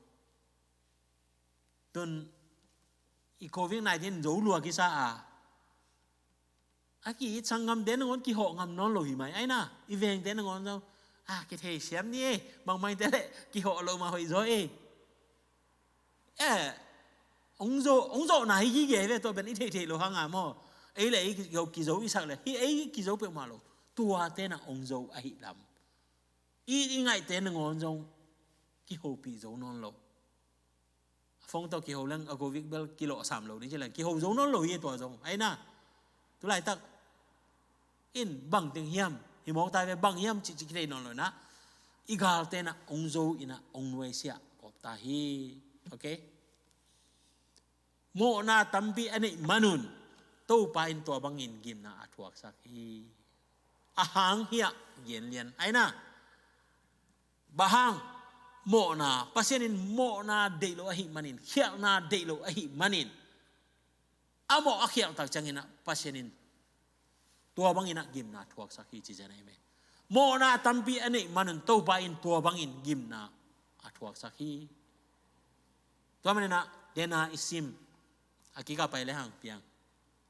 Tun i covid nineteen zo lua kisa a, a ki-it sanggamte nangawn kihawh ngam nawn lo hi mai. Aina, i vengte nangawn zo. A, kithei siam ni e, bangmangte le kihawh lo mah hoih zaw e. Eh, ong zo, ong zo na hi gige ve, tua pen i theihtheih lo hanga maw. Ei le ei kizo, kizo i sak le, hi ei kizo peuhmah lo. Tua tena ong zo ahi lam. I, i ngaihte nangawn zong kihopih zo nawn lo. A phone tawh kiho leng a covid bel kilawhsam lo ding ci leng, kiho zo nawn lo hi tua zong. Aina, tulaitak in bang teng hiam, hi mawk ta ve, bang hiam cih, cih kithei nawn lo na. I galte na ong zo ina ong nuaisiah kawp ta hi. Ok? Mawhna tampi a neih manun Topa in tua bangin gimna a thuaksak hi. A hang hiah genlian. Aina, bang hang? Mawhna, Pasian in mawhna deih lo ahi manin, khialhna deih lo ahi manin, a mawh a khialh tak ciangin ah Pasian in tua bangin ah gimna thuaksak hi ci zen ahi ve. Mawhna tampi a neih manun Topa in tua bangin gimna a thuaksak hi. Tua manin ah dena i sim, a kika pai le hang piang.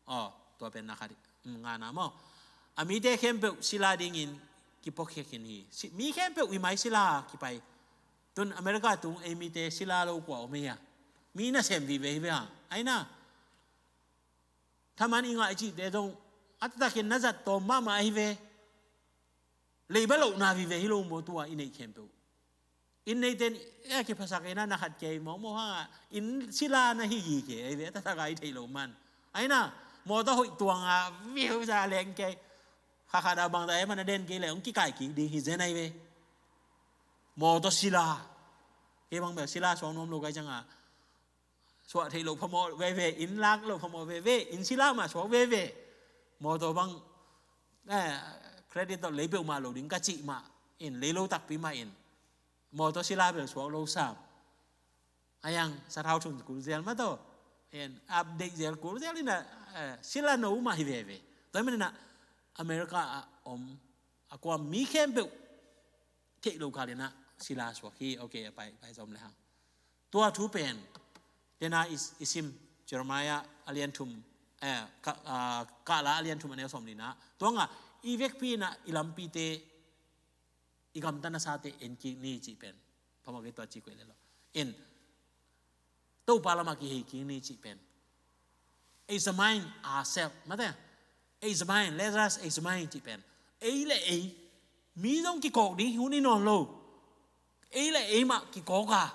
Aw, tua pen na khat, mm, ngana maw. A mite khempeuh sila dingin kipuakhiat khin hi. Si-, mi khempeuh i mai sila kipai. Tun America tung ei mite sila lo kua om hi a. Mi nasem vive hi ve hang. Aina. Thaman i ngah i cihte zong a taktakin na zat tawm mahmah ahi ve. Leiba lohna vive hi lo maw tua i neih khempeuh. Inn neiten e kiphasak ina na khat kei mawkmawk hanga inn sila na hi hi kei ahi ve, a taktak a i theih lo man. Aina, mawtaw hoih tuanga viuza leng kei. Khakhata bangta e mana den kei le ong kikai kik ding hi zen ahi ve. Mawtaw sila. Kei bang bel sila suang nuam lo kai cianga suah theih loh phamawh veve, inn lak loh phamawh veve, inn sila mah suak veve. Mawtaw bang, eh, credit tawh lei peuhmah lo ding ka cih mah in, lei lo takpi mah in. Mawtaw sila bel suak lo sam. A yang sathau thum kul zel mah tawh. En, update zel kul zel ina, eh, sila no mah hi veve. Tua hi manin ah America ah om, a kuam mi khempeuh theih lo kal ina sila suak hi. Ok, a pai, pai zom le hang. Tua thu pen, tena i, i sim, Jeremiah a lian thum, eh, ka, ah, Kahla a lian thum a neu sawm nihna. Tua nga, i vekpi ina i lampite, i gamta nasate en kik ni cih pen. Phamawh kei tua cih kuai le lo. En, Topa lama kihei kik ni cih pen. Examine ourselves, mate. Examine, let us examine cih pen. Ei le ei, mi zong kikawk ding hun i nawn lo. Ei le ei mah kikawk a,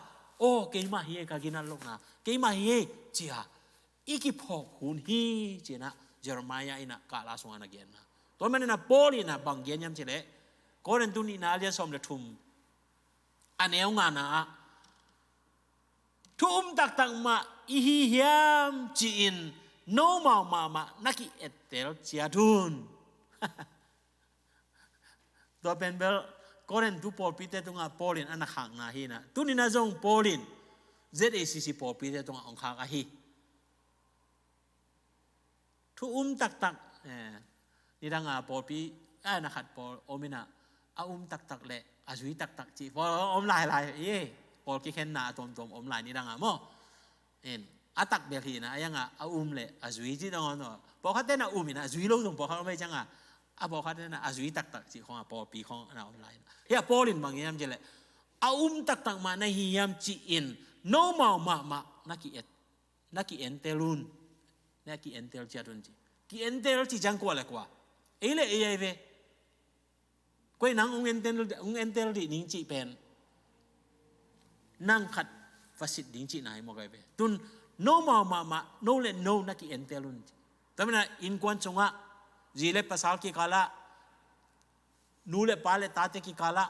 aw, keimah hi e ka ginat lohna, keimah hi e, ci a, i kiphawk hun hi, ci ina Jeremiah ina Kahla sungah na genna. Tua manin ah Paul ina bang gen hiam cih leh, Korin tu nihna a lian sawm le thum, a neu ngana ah, thu um taktak mah i hi hiam ci-in nomau mahmah na ki-ettel ciat un. Tua pen bel Korin tu pawlpite tungah Paul in a na khakna hi ina. Tuni na zong Paul in Z A C C pawlpite tungah ong khak ahi. Thu um taktak, eh, nidanga pawlpi, eh, na khat pawl om ina, a um taktak le a zui taktak cih pawl om lailai, eh, pawl kikhenna a tuamtuam om lai nidanga maw. En, a tak bel hi ina, a yanga a um le a zui cih dong on. Pawlkhat tena um ina a zui lo zong pawlkhat om ei cianga, a pawlkhat tena a zui taktak cih khong a pawlpi khong ana om lai ina. Hia Paul in bang hiam cih leh, a um taktak mah na hi hiam ci-in nomau mahmah na ki-et, na ki-entel un. Na ki-entel ciat un ci. Ki-entel ci ciang kua le kua? Ei le ei ahi ve. Koi nang ong entel, ong entel dih ning cih pen nang khat va sit ding cihna hi mawk ahi ve. Tun nomau mahmah, no le no na ki-entel un ci. Tua manin ah innkuan sungah, zi le pasal kikalah, nu le pa le tate kikalah,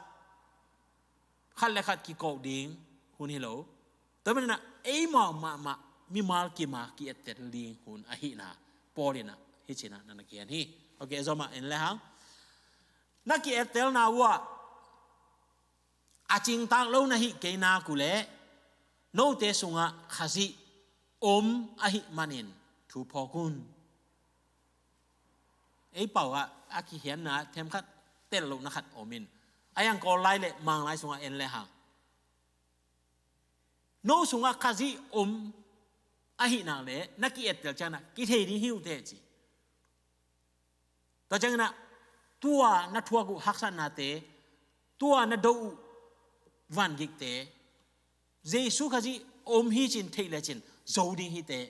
khat le khat kikawk ding hun hi lo. Tua manin ah eimau mahmah mimal kim a ki-ettel ding hun ahihna Paul in ah hih ci-in ah na na gen hi. Ok, zom ah en le hang. Na ki-ettelna uh ah a cingtak lo na hih kei nak uh leh Note sungah Khazih om ahih manin thu phawk un. Ei pau ah a kihianna themkhat, tel lohna khat om in, a yang Kawl lai le Mang lai sungah en le hang, no sungah Khazih om ahih nak le na ki-ettel ciangin ah kithei ding hi uh teh ci. Tua ciangin ah tua na thuak uh haksatnate, tua na do uh vangikte, Jesu Khazih om hi ci-in theih lecin zo ding hi teh.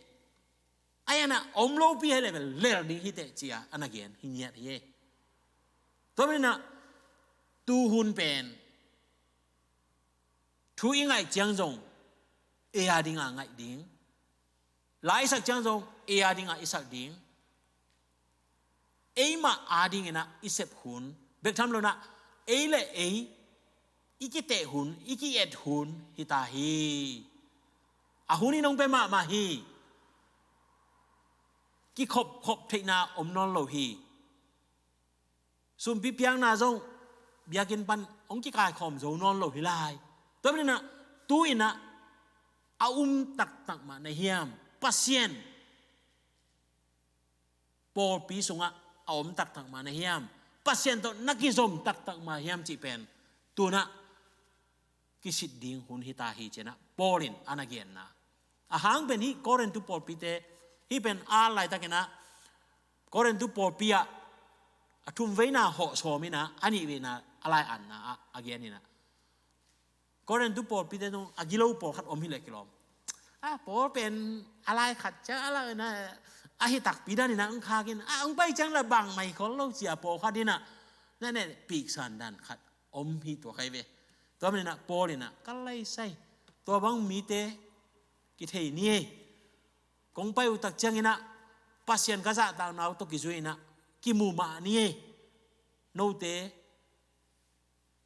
A yang ah om lopi hi le bel lel ding hi teh ci-a a na gen hi ngiat hi. Tua manin ah tuhun pen thu i ngaih ciang zong ei a dingah ngaih ding, la i sak ciang zong ei a dingah i sak ding, eimah a dingin ah i sep hun bek tham lo-in ah ei le ei i kiteh hun, i ki-et hun hi ta hi. A hun in hong pia mahmah hi. Kikhopkhop theihna om nawn lo hi. Sumpi piakna zong biakinn pan hong kikaikhawm zo nawn lo hi lai. Tua manin ah tu-in ah a um taktak mah na hiam? Pasian pawlpi sungah a om taktak mah na hiam? Pasian tawh na kizom taktak mah hiam cih pen tu-in ah kisit ding hun hi ta hi ci-in ah Paul in a na genna. A hang pen hih Korintu pawlpite, hih pen a laitakin ah Korintu pawlpi ah a thumveina hawh sawm in ah a nihveina a lai-atna ah a gen in ah, Korintu pawlpite zong a gilo pawlkhat om hi leh kilawm. A, Paul pen a lai khat ciang a lai-in ah a hi takpi dan in ah hong khak in, a hong pai ciang lah bang mai khol lo ci-a pawlkhat in ah na ne piksan dan khat om hi tua khai ve. Tua manin ah Paul in ah ka lai sai, tua bang mite kithei ni ei. Kong pai uh tak ciangin ah Pasian ka zahtakna uh tawh kizui in ah kimu mah ni ei. Note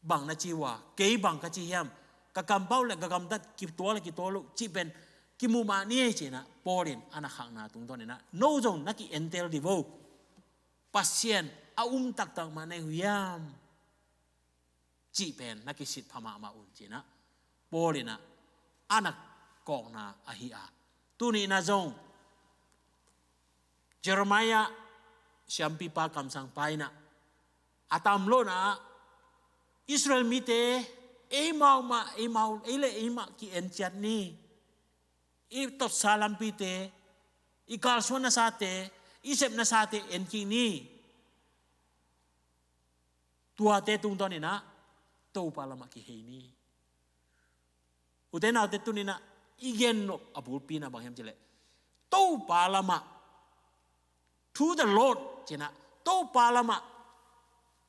bang na ci uh a, kei bang ka ci hiam? Ka kampau le ka gamtat kituak le kituak loh cih pen kimu mah ni ei ci-in ah Paul in a na khakna tungtawn in ah no zong na ki-entel dih vo. Pasian a um taktak mah na hi uh hiam cih pen na kisit pha mahmah un ci-in ah Paul in ah a na kawkna ahi a. Tuni in ah zong Jeremiah siampipa kamsangpa in ah a tamlawhna ah Israel mite eimau mah, eimau, ei le ei mah ki-en ciat ni. I totsa lampite, i kalsuan nasate, i sep nasate en kik ni. Tuate tungtawn in ah Topa lamah kihei ni. Ute naute, tuni in ah i gen nop a bulpi in ah bang hiam cih leh Topa lamah, through the Lord ci-in ah Topa lamah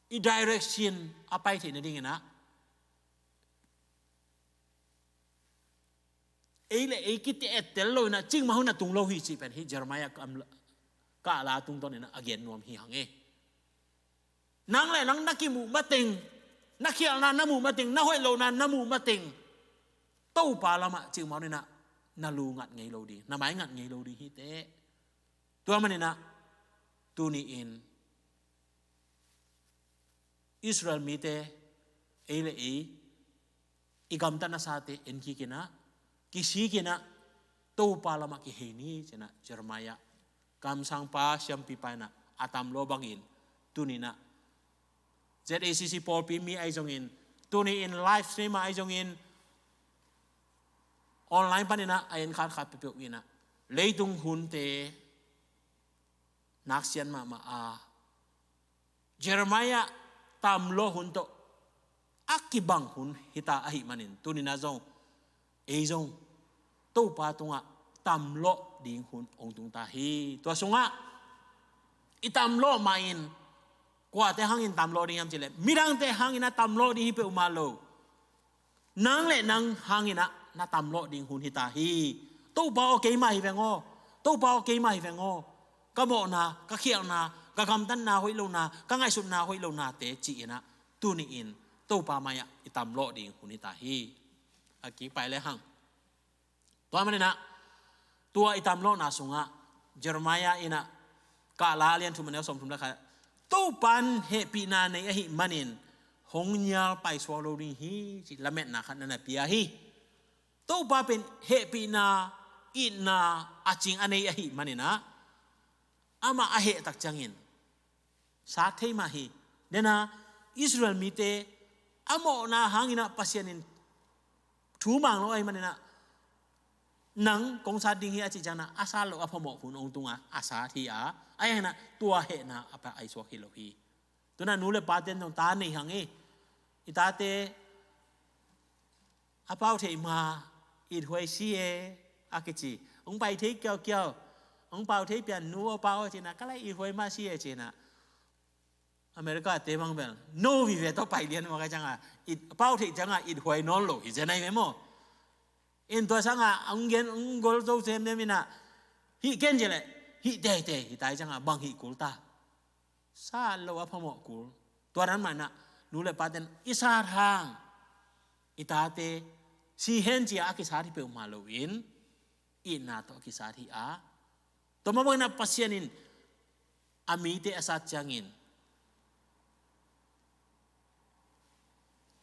i direction a pai theih nadingin ah ei le ei kite-et tel lo in ah cikmah hun a tung lo hi cih pen hih Jeremiah kam la, kah la tungtawn in ah a gen nuam hi hang e. Nang le nang na kimuh mateng, na khialhna na muh mateng, na hoih lohna na muh mateng, Topa lamah cikmah hun in ah na lu ngat ngei lo ding, na mai ngat ngei lo ding hi teh. Tua manin ah tuni in Israel mite, ei le ei, i gamtat nasate en kik in ah, kisik in ah, Topa lamah kihei ni ci-in ah Jeremiah kamsangpa siampipa in ah a tamlawh bangin tuni in ah Z A C C pawlpi mi ahi zongin, tuni in live stream ah ahi zongin, online panin ah a en khatkhat peuhpeuh in ah leitung hunte naksiat mahmah a, Jeremiah tamlawh hun tawh a kibang hun hi ta ahih manin tuni in ah zong ei zong Topa tungah tamlawh ding hun hong tung ta hi. Tua sungah i tamlawh mah in kuate hangin tamlawh ding hiam cih leh midangte hangin a tamlawh ding hi peuhmah lo. Nang le nang hangin ah na tamlawh ding hun hi ta hi. Topa aw, keimah hi veng aw. Topa aw, keimah hi veng aw. Ka mawhna, ka khialhna, ka gamtatna hoih lohna, ka ngaihsutna hoih lohnate ci-in ah tuni in Topa mai-ah i tamlawh ding hun hi ta hi. A kikpai le hang. Tua manin ah tua i tamlawhna sungah Jeremiah in ah kah la a lian thum a neu sawmthum le khat, Topa in hehpihna nei ahih manin hong nial paisuak lo ding hi ci lametna khat na na pia hi. Topa pen hehpihna, itna a cing a nei ahih manin ah, amah a heh tak ciangin sat thei mah hi. Dena Israel mite a mawhna hangin ah Pasian in thu mang lo ahih manin ah, nang kong sat ding hi a cih ciangin ah, a sat loh a phamawh hun hong tung a, a sat hi a, ahih hangin ah tua hehna a paisuak hi lo hi. Tu-in ah nu le pate'n zong ta nei hang hi. I tate a pau theih ma, ithuai si e, a kici. Hong pai thei kiaukiau, hong pau thei pian nu aw pa aw ci-in ah, ka lai ithuai mah si e ci-in ah. America te bang bel no vive tawh pai lian mawk a, ciangah it, pau theih ciangah ithuai nawn lo hi zen ahi ve maw. In tua sangah hong gen, hong gol zo semsem in ah, hih ken ci leh hih teitei hi ta hi, ciangah bang hih kul ta. Sat loh a phamawh kul. Tua dan mah in ah nu le pate'n i sat hang, i tate si hen ci-a a kisat hi peuhmah loin, itna tawh a kisat hi a. Tua mah bangin ah Pasian in a mite a sat ciangin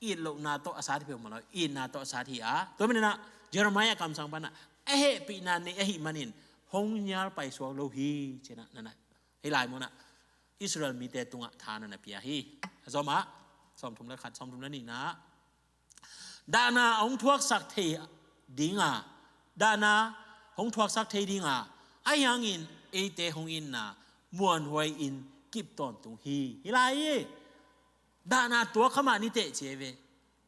it lohna tawh a sat hi peuhmah lo, itna tawh a sat hi a. Tua manin ah Jeremiah kamsang pan ah, a hehpihna nei ahih manin hong nial paisuak lo hi ci-in ah, na na, hih lai mun ah Israel mite tungah tha na na pia hi. A zom ah, sawmthum le khat, sawmthum le nihna ah, dahna a hong thuaksak thei dinga, dahna hong thuaksak thei dinga, ahi hangin eite hong itna muanhuai-in kip tawntung hi. Hih lai hi. Dahna tuak kha mah ni teh ci hi ve.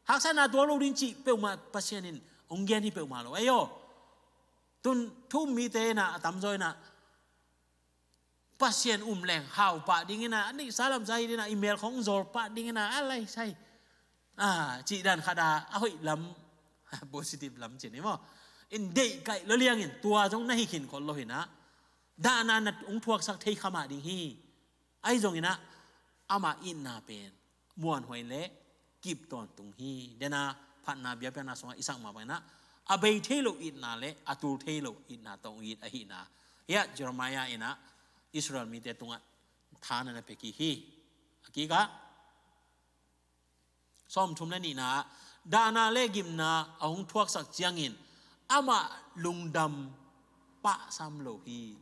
Haksatna tuak lo ding cih peuhmah Pasian in hong gen hi peuhmah lo. Ahi aw. Tu-in thu-um mite in ah a tamzaw in ah Pasian um leng hau pah dingin ah, a neihsa lamsa hi dingin ah, i mel khawng zawl pah dingin ah, a lai sai, a, cih dan khat a, a hoih lam, positive lam ci ni maw, in deih kaih lo liangin tua zong na hi khin khol lo hi-in ah, dahna na hong thuaksak thei kha mah ding hi. Ahi zongin ah amah itna pen muanhuai le kip tawntung hi. Dena phatna biakpiakna sungah i sak mah bangin ah, a bei thei lo itna le a tul thei lo itna tawh hong it ahihna. Hiah Jeremiah in ah Israel mite tungah tha na na pia kik hi. A kikah sawmthum le nihna ah, dahna le gimna a hong thuaksak ciangin amah lungdam pahsam lo hi.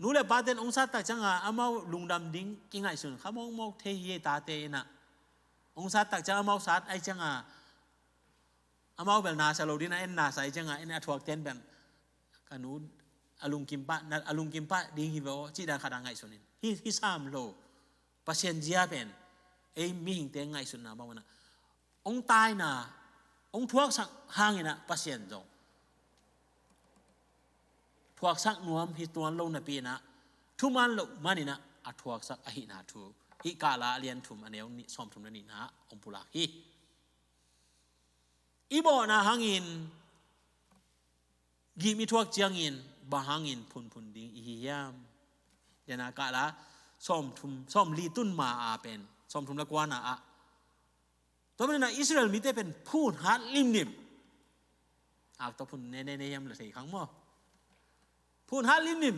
Nu le pate'n hong sat tak ciangah amau lungdam ding kingaihsun kha mawkmawk thei hi. Tate in ah hong sat tak ciang amau sat ahih ciangah, amau bel nasa lo dingin ah, en nasa ahih ciangah, en a thuakte'n bel ka nu a lungkim pah, na, a lungkim pah ding hi ve aw, cih dan khat a ngaihsun in. Hi, hi sam lo. Pasian zia pen ei mihingte ngaihsutna bang mah in ah, hong taina, hong thuaksak hangin ah Pasian zong thuaksak nuam hi tuan lo napi-in ah, thuman loh manin ah a thuaksak ahihna thu hih Kahla a lian thum, a neu nih, sawmthum le nihna ah hong pulak hi. I bawhna hangin gim i thuak ciangin bang hangin phunphun ding i hi hiam? Dena Kahla sawmthum, sawmli tun ma a pen, sawmthum le kuana ah, tua manin ah Israel mite pen phun hat limlim. Ak tawh phun nene ne hiam la thei khang maw. Phun hat limlim.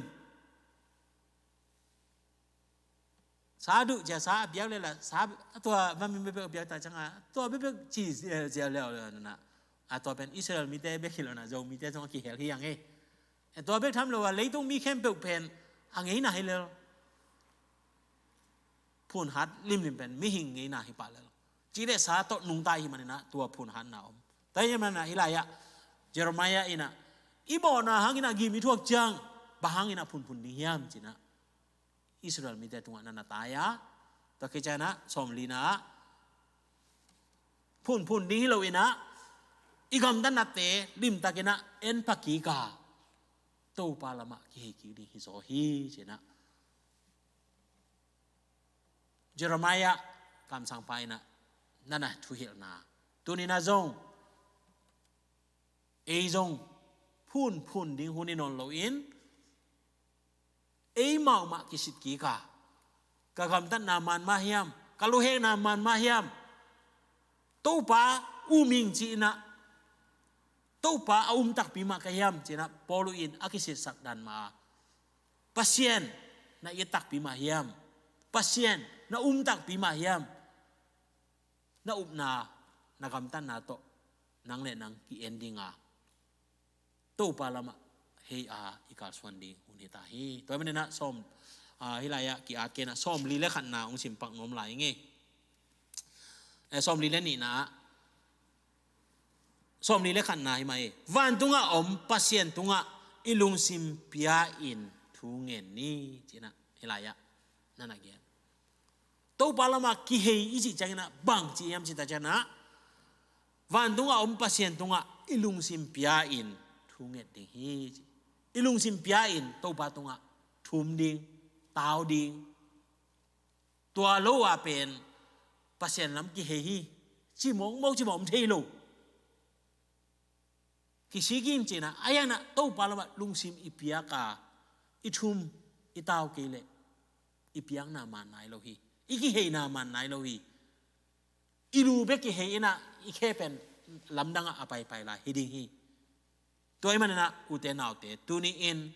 Sa duh cia sa a biak le la, sa, tua va mi bekbek a biak ta ciangah, tua bekbek ci cia le na. A tua pen Israel mite bek hi lo na, Zomite zong a kihel hi ang e. E tua bek tham lo a, leitung mi khempeuh pen a ngeina hi lel. Phun hat limlim pen mihing ngeina hi pah lel. Ci le sa tawh nungta hi manin ah tua phun hatna om. Tua hi manin ah hih lai-ah Jeremiah in ah, i bawhna hangin ah gim i thuak ciang bang hangin ah phunphun ding hiam ci-in ah Israel mite tungah na na tai a. Tua khit ciangin ah sawmlina ah, phunphun ding hi lo-in ah, i gamtatnate limtakin ah en pha kik a, Topa lamah kihei kik ding hi zaw hi ci-in ah Jeremiah kamsangpa in ah na na thuhilhna. Tuni-in ah zong ei zong phunphun ding hun hi nawn loin, eimau mah kisit kik a, ka gamtatna man mah hiam, ka luhekna man mah hiam, Topa um ing ci-in ah, Topa a um takpi mah ka hiam ci-in ah Paul in a kisitsak dan mah a, Pasian na it takpi mah hiam, Pasian na um takpi mah hiam, na upna, na gamtatna tawh nang le nang ki-en dinga, Topa lamah hei a i kalsuan ding hun hita hi. Tua hi maninah sawm, ah, hih lai-ah ki-at kei inah sawmli le khatna hong sim pak nuam lai ing ei. Eh, sawmli le nihna ah, sawmli le khatna hi mah hi. Vantungah om Pasian tungah i lungsim pia-in thu ngen ni, ci-inah hih lai-ah na na gen. Topa lamah kihei i cih cianginah bang ci hiam cih tak cianginah, vantungah om Pasian tungah i lungsim pia-in thu nget ding hi, ci. I lungsim pia-in Topa tungah thum ding, tau ding. Tua lo-a pen Pasian lam kihei hi, ci mawkmawk, ci mawk om thei lo. Kisik in, ci-inah, a hianah Topa lamah lungsim i piak a, i thum, i tau kei leh i piakna man nai lo hi. I kiheina man nai lo hi. I lu bek kihei inah i khe pen lamdangah a paipai lai hi ding hi. Tua hi maninah ute naute, tuni-in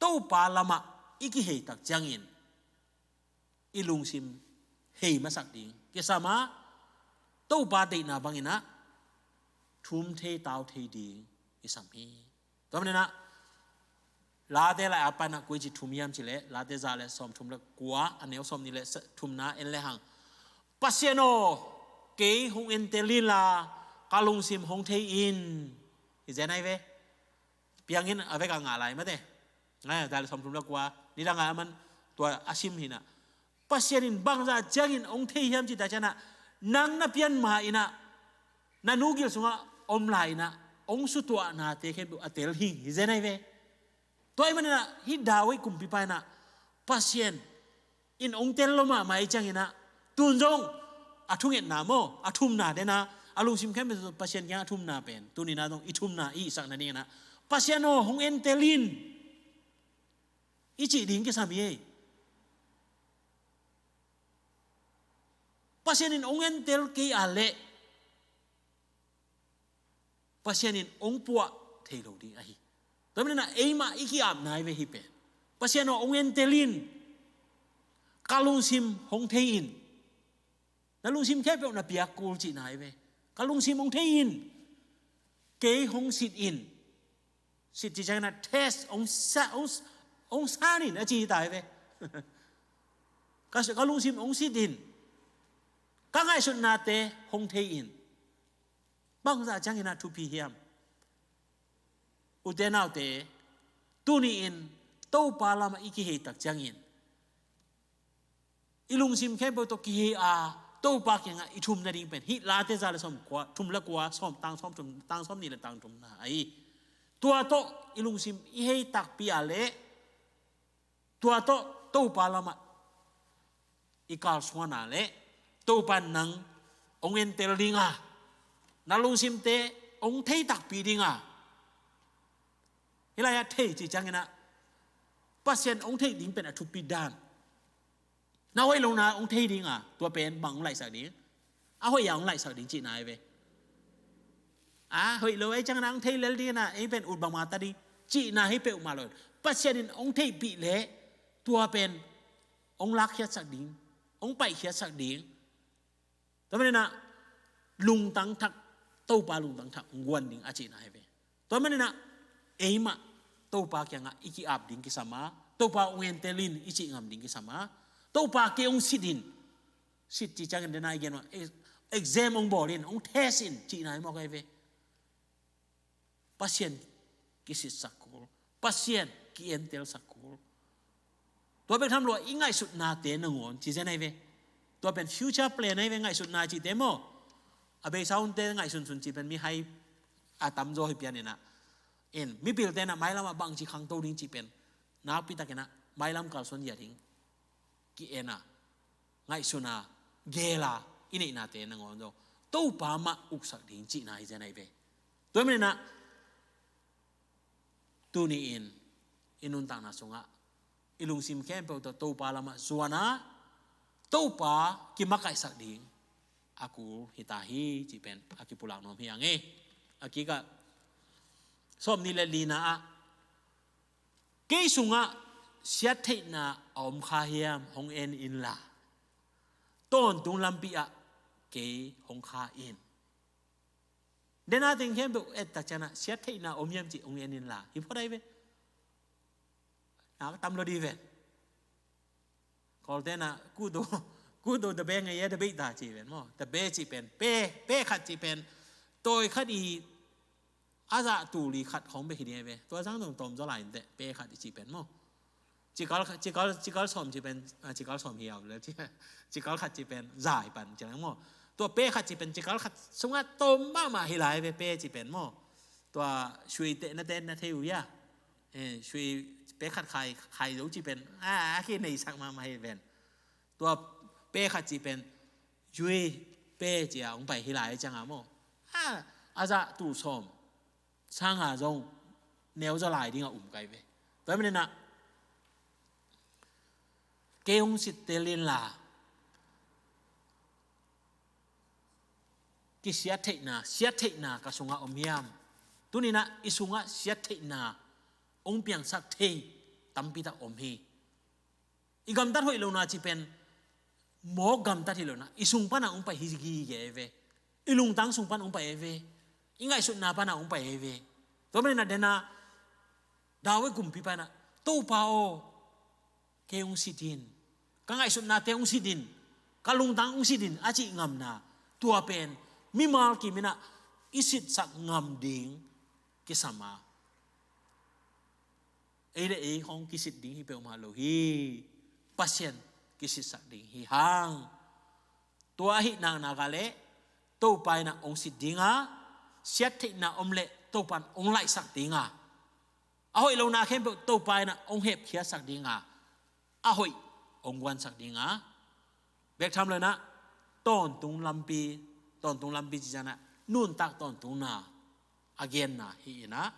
Topa lamah i kihei tak ciangin i lungsim hei masak ding kisam a, Topa deihna banginah thum thei, tau thei ding kisam hi. Tua maninah Late lai-at panah koici thum hiam cih leh, Late za le sawmthum le kua, a neu sawmnih le sa-, thumna en lehang, Pasian aw, kei hong entel inla ka lungsim hong thei in. Hi zen ahi ve. Piangin a vek a ngah lai mate. Ngai, za le sawmthum le kua, nidang a man tua a sim hinah, Pasian in bangzah ciangin hong thei hiam cih tak cianginah, nang na pian ma-inah, na nu gil sungah om lai-inah hong sutuahnate khempeuh a tel hi, hi zen ahi ve. Tua ahih maninah hih David kumpipa inah Pasian in hong tel lo mahmah ahih cianginah, tun zong a thungetna maw, a thumna dena, a lungsim khempeuh Pasian kiangah a thumna pen, tuni-in ah zong i thumna i hihsak nadinginah, Pasian aw, hong entel in, i cih ding kisam hi ei. Pasian in hong entel kei a leh Pasian in hong puah thei lo ding ahi. Tua maninah eimah i ki-apna hi ve hih pen. Pasian aw, hong entel in, ka lungsim hong thei in. Na lungsim khempeuh na piak kul cihna hi ve. Ka lungsim hong thei in. Kei hong sit in. Sit cih ciangin ah test, hong sa-, hong, hong san in a ci hi ta hi ve. Ka, ka lungsim hong sit in. Ka ngaihsutnate hong thei in. Bangzah ciangin ah thupi hiam? Ute naute, tuni-in Topa lamah i kihei tak ciangin, i lungsim khempeuh tawh kihei a, Topa kiangah i thum nading pen hih Late za le sawm kua, thum le kua, sawm, tang sawm thum, tang sawmnih le tang thumna ahi. Tua tawh i lungsim i hei takpi a leh, tua tawh Topa lamah i kalsuan a leh, Topa in nang hong entel ding a, na lungsimte hong thei takpi ding a. Hih lai-ah thei cih ciangin ah, Pasian hong theih ding pen a thupi dan. Na hoih lohna hong thei ding a, tua pen bang hong laihsak ding? A hoih a hong laihsak ding cihna hi ve. A hoih lo ahih ciangin ah hong thei lel ding a, ei pen ut bangmah ta ding cihna hi peuhmah lo. Pasian in hong theihpih leh tua pen hong lakkhiatsak ding, hong paihkhiatsak ding. Tua manin ah lungtang thak, Topa lungtang thak hong guan ding a cihna hi ve. Tua manin ah eimah Topa kiangah i ki-ap ding kisam a, Topa hong entel in i cih ngam ding kisam a, Topa kei hong sit in, sit cih ciangin dena i gen mah, exam hong bawl in, hong test in cihna hi mawk ahi ve. Pasian kisitsak kul, Pasian ki-entelsak kul. Tua bek tham lo, i ngaihsutnate nangawn ci zen ahi ve. Tua pen future plan ahi ve, ngaihsutna cihte maw. A beisa hunte ngaihsunsun cih pen mihai a tamzaw hi pian in ah, in mipilte in ah mailam ah bangci khangto ding cih pen nakpi takin ah mailam kalsuan zia ding ki-en a, ngaihsun a, geel a, i neihnate nangawn zong Topa mah uksak ding cihna hi zen ahi ve. Tua manin ah tuni-in i nuntakna sungah i lungsim khempeuh tawh Topa lamah zuan a, Topa kimakaihsak ding a kul hi ta hi cih pen a kipulak nuam hi ing ei. A kikah sawmnih le lina ah, kei sungah siattheihna a om kha hiam, hong en inla, tawntung lampi ah kei hong kha in. Dena teng khempeuh et tak ciangin ah siat theihna om hiam cih hong en inla, hi phot ahi ve. Na ka tam lo di ven. Kawlte na kudo, kudo the best ngei e, the best ta ci ven maw. The best ci pen pe, pe khat ci pen tawi khat i a zah tul i khat khawng bek hi ding ahi ve. Tua zang zong tawm zaw lai inteh, pe khat i ci pen maw. Cikal, cikal, cikal sawm ci pen, ah, cikal sawm hi au le, ci-, cikal khat ci pen zai pan ci lang maw. Tua pe khat ci pen cikal khat sungah tawm mahmah hi lai ve, pe ci pen maw. Tua sui tehna te na thei uh hia. Eh, sui pe khat khai, khai zo ci pen, ah, a ki neisak mahmah hi ven. Tua pe khat ci pen, yui pe ci a hong pai hi lai ciang a maw. Ah, a zah tul sawm sanga zong neu zaw lai ding a um kai ve. Tua manin ah kei hong sit tel inla, kisiat theihna, siat theihna ka sungah om hiam? Tuni-in ah i sungah siat theihna hong piangsak thei tampi tak om hi. I gamtat hoih lohna ci pen mawk gamtat hi lo-in ah, i sung pan a hong pai hi gige ve. I lungtang sung pan hong pai ve. I ngaihsutna pan a hong pai ve. Tua manin ah dena David kumpipa in ah, Topa aw, kei hong sit in, ka ngaihsutnate hong sit in, ka lungtang hong sit in, a cih ngamna, tua pen mimal kim in ah i sitsak ngam ding kisam a, ei le ei hong kisit ding hi peuhmah lo hi. Pasian kisitsak ding hi hang. Tua ahih naknak ah leh Topa in ah hong sit ding a, siat theihna om leh Topa in hong laihsak ding a, a hoih lohna khempeuh Topa in ah hong hepkhiatsak ding a, a hoih hong guansak ding a, bek tham lo-in ah tawntung lampi, tawntung lampi ci ciangin ah nuntak tawntungna a genna hi-in ah,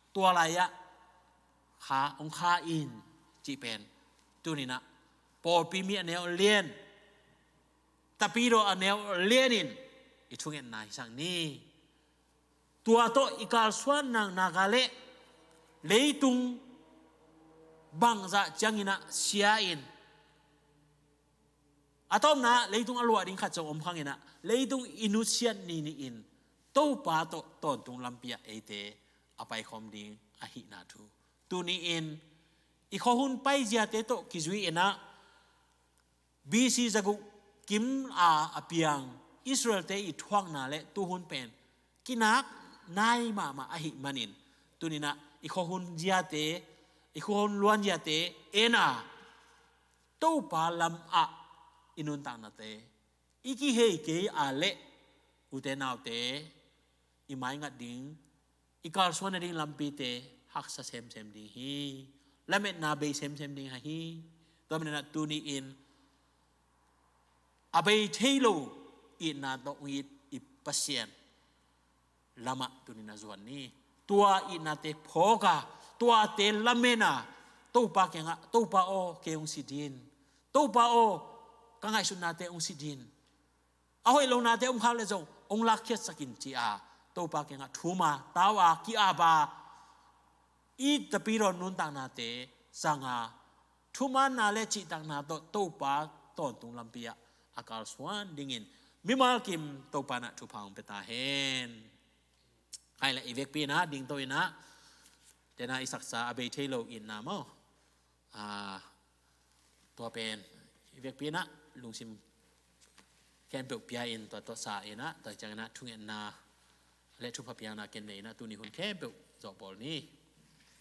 tua lai-ah kha, hong kha in cih pen tuni-in ah pawlpi mi a neu a lian, Tapidaw a neu a lian in i thungetna hisak ni. Tua tawh i kalsuan naknak ah leh leitung bangzah ciangin ah sia in, a tawpna leitung a luah ding khat zong om hangin ah, leitung i nusiat ni ni-in Topa tawh tawntung lampi ah eite a paikhawm ding ahihna thu. Tuni-in i khuahun paiziate tawh kizui-in ah, B C zaguk kim a a piang Israelte i thuakna le tuhun pen kinak nai mahmah ahih manin, tuni-in ah i khuahun ziate, i khuahun luanziate en a, Topa lamah i nuntaknate i kihei kei a leh, ute naute, i maingat ding, i kalsuan nading lampite haksa semsem ding hi. Lametna bei semsem ding hi. Tua manin ah tuni-in a bei thei lo itna tawh hong it i Pasian lamah tuni-in ah zuan ni. Tua itnate phawk a, tuate lamen a, Topa kiangah, Topa aw, kei hong sit in, Topa aw, ka ngaihsutnate hong sit in, a hoih lonate om khak leh zong hong lakkhiatsak in ci a, Topa kiangah thum a, tau a, ki-ap a, i Tapidaw nuntaknate zang a, thumaanna le cihtakna tawh Topa tawntung lampi ah a kalsuan dingin mimal kim Topa in ah thupha hong pia ta hen. Khai le i vekpi-in ah dingto-in ah, dena i saksa a bei thei lo itna maw, a, tua pen i vekpi-in ah lungsim khempeuh pia-in tua tawh sa-in ah, tua ciangin ah thungetna le thupha piakna ken nei-in ah tuni hun khempeuh zawhbawl ni.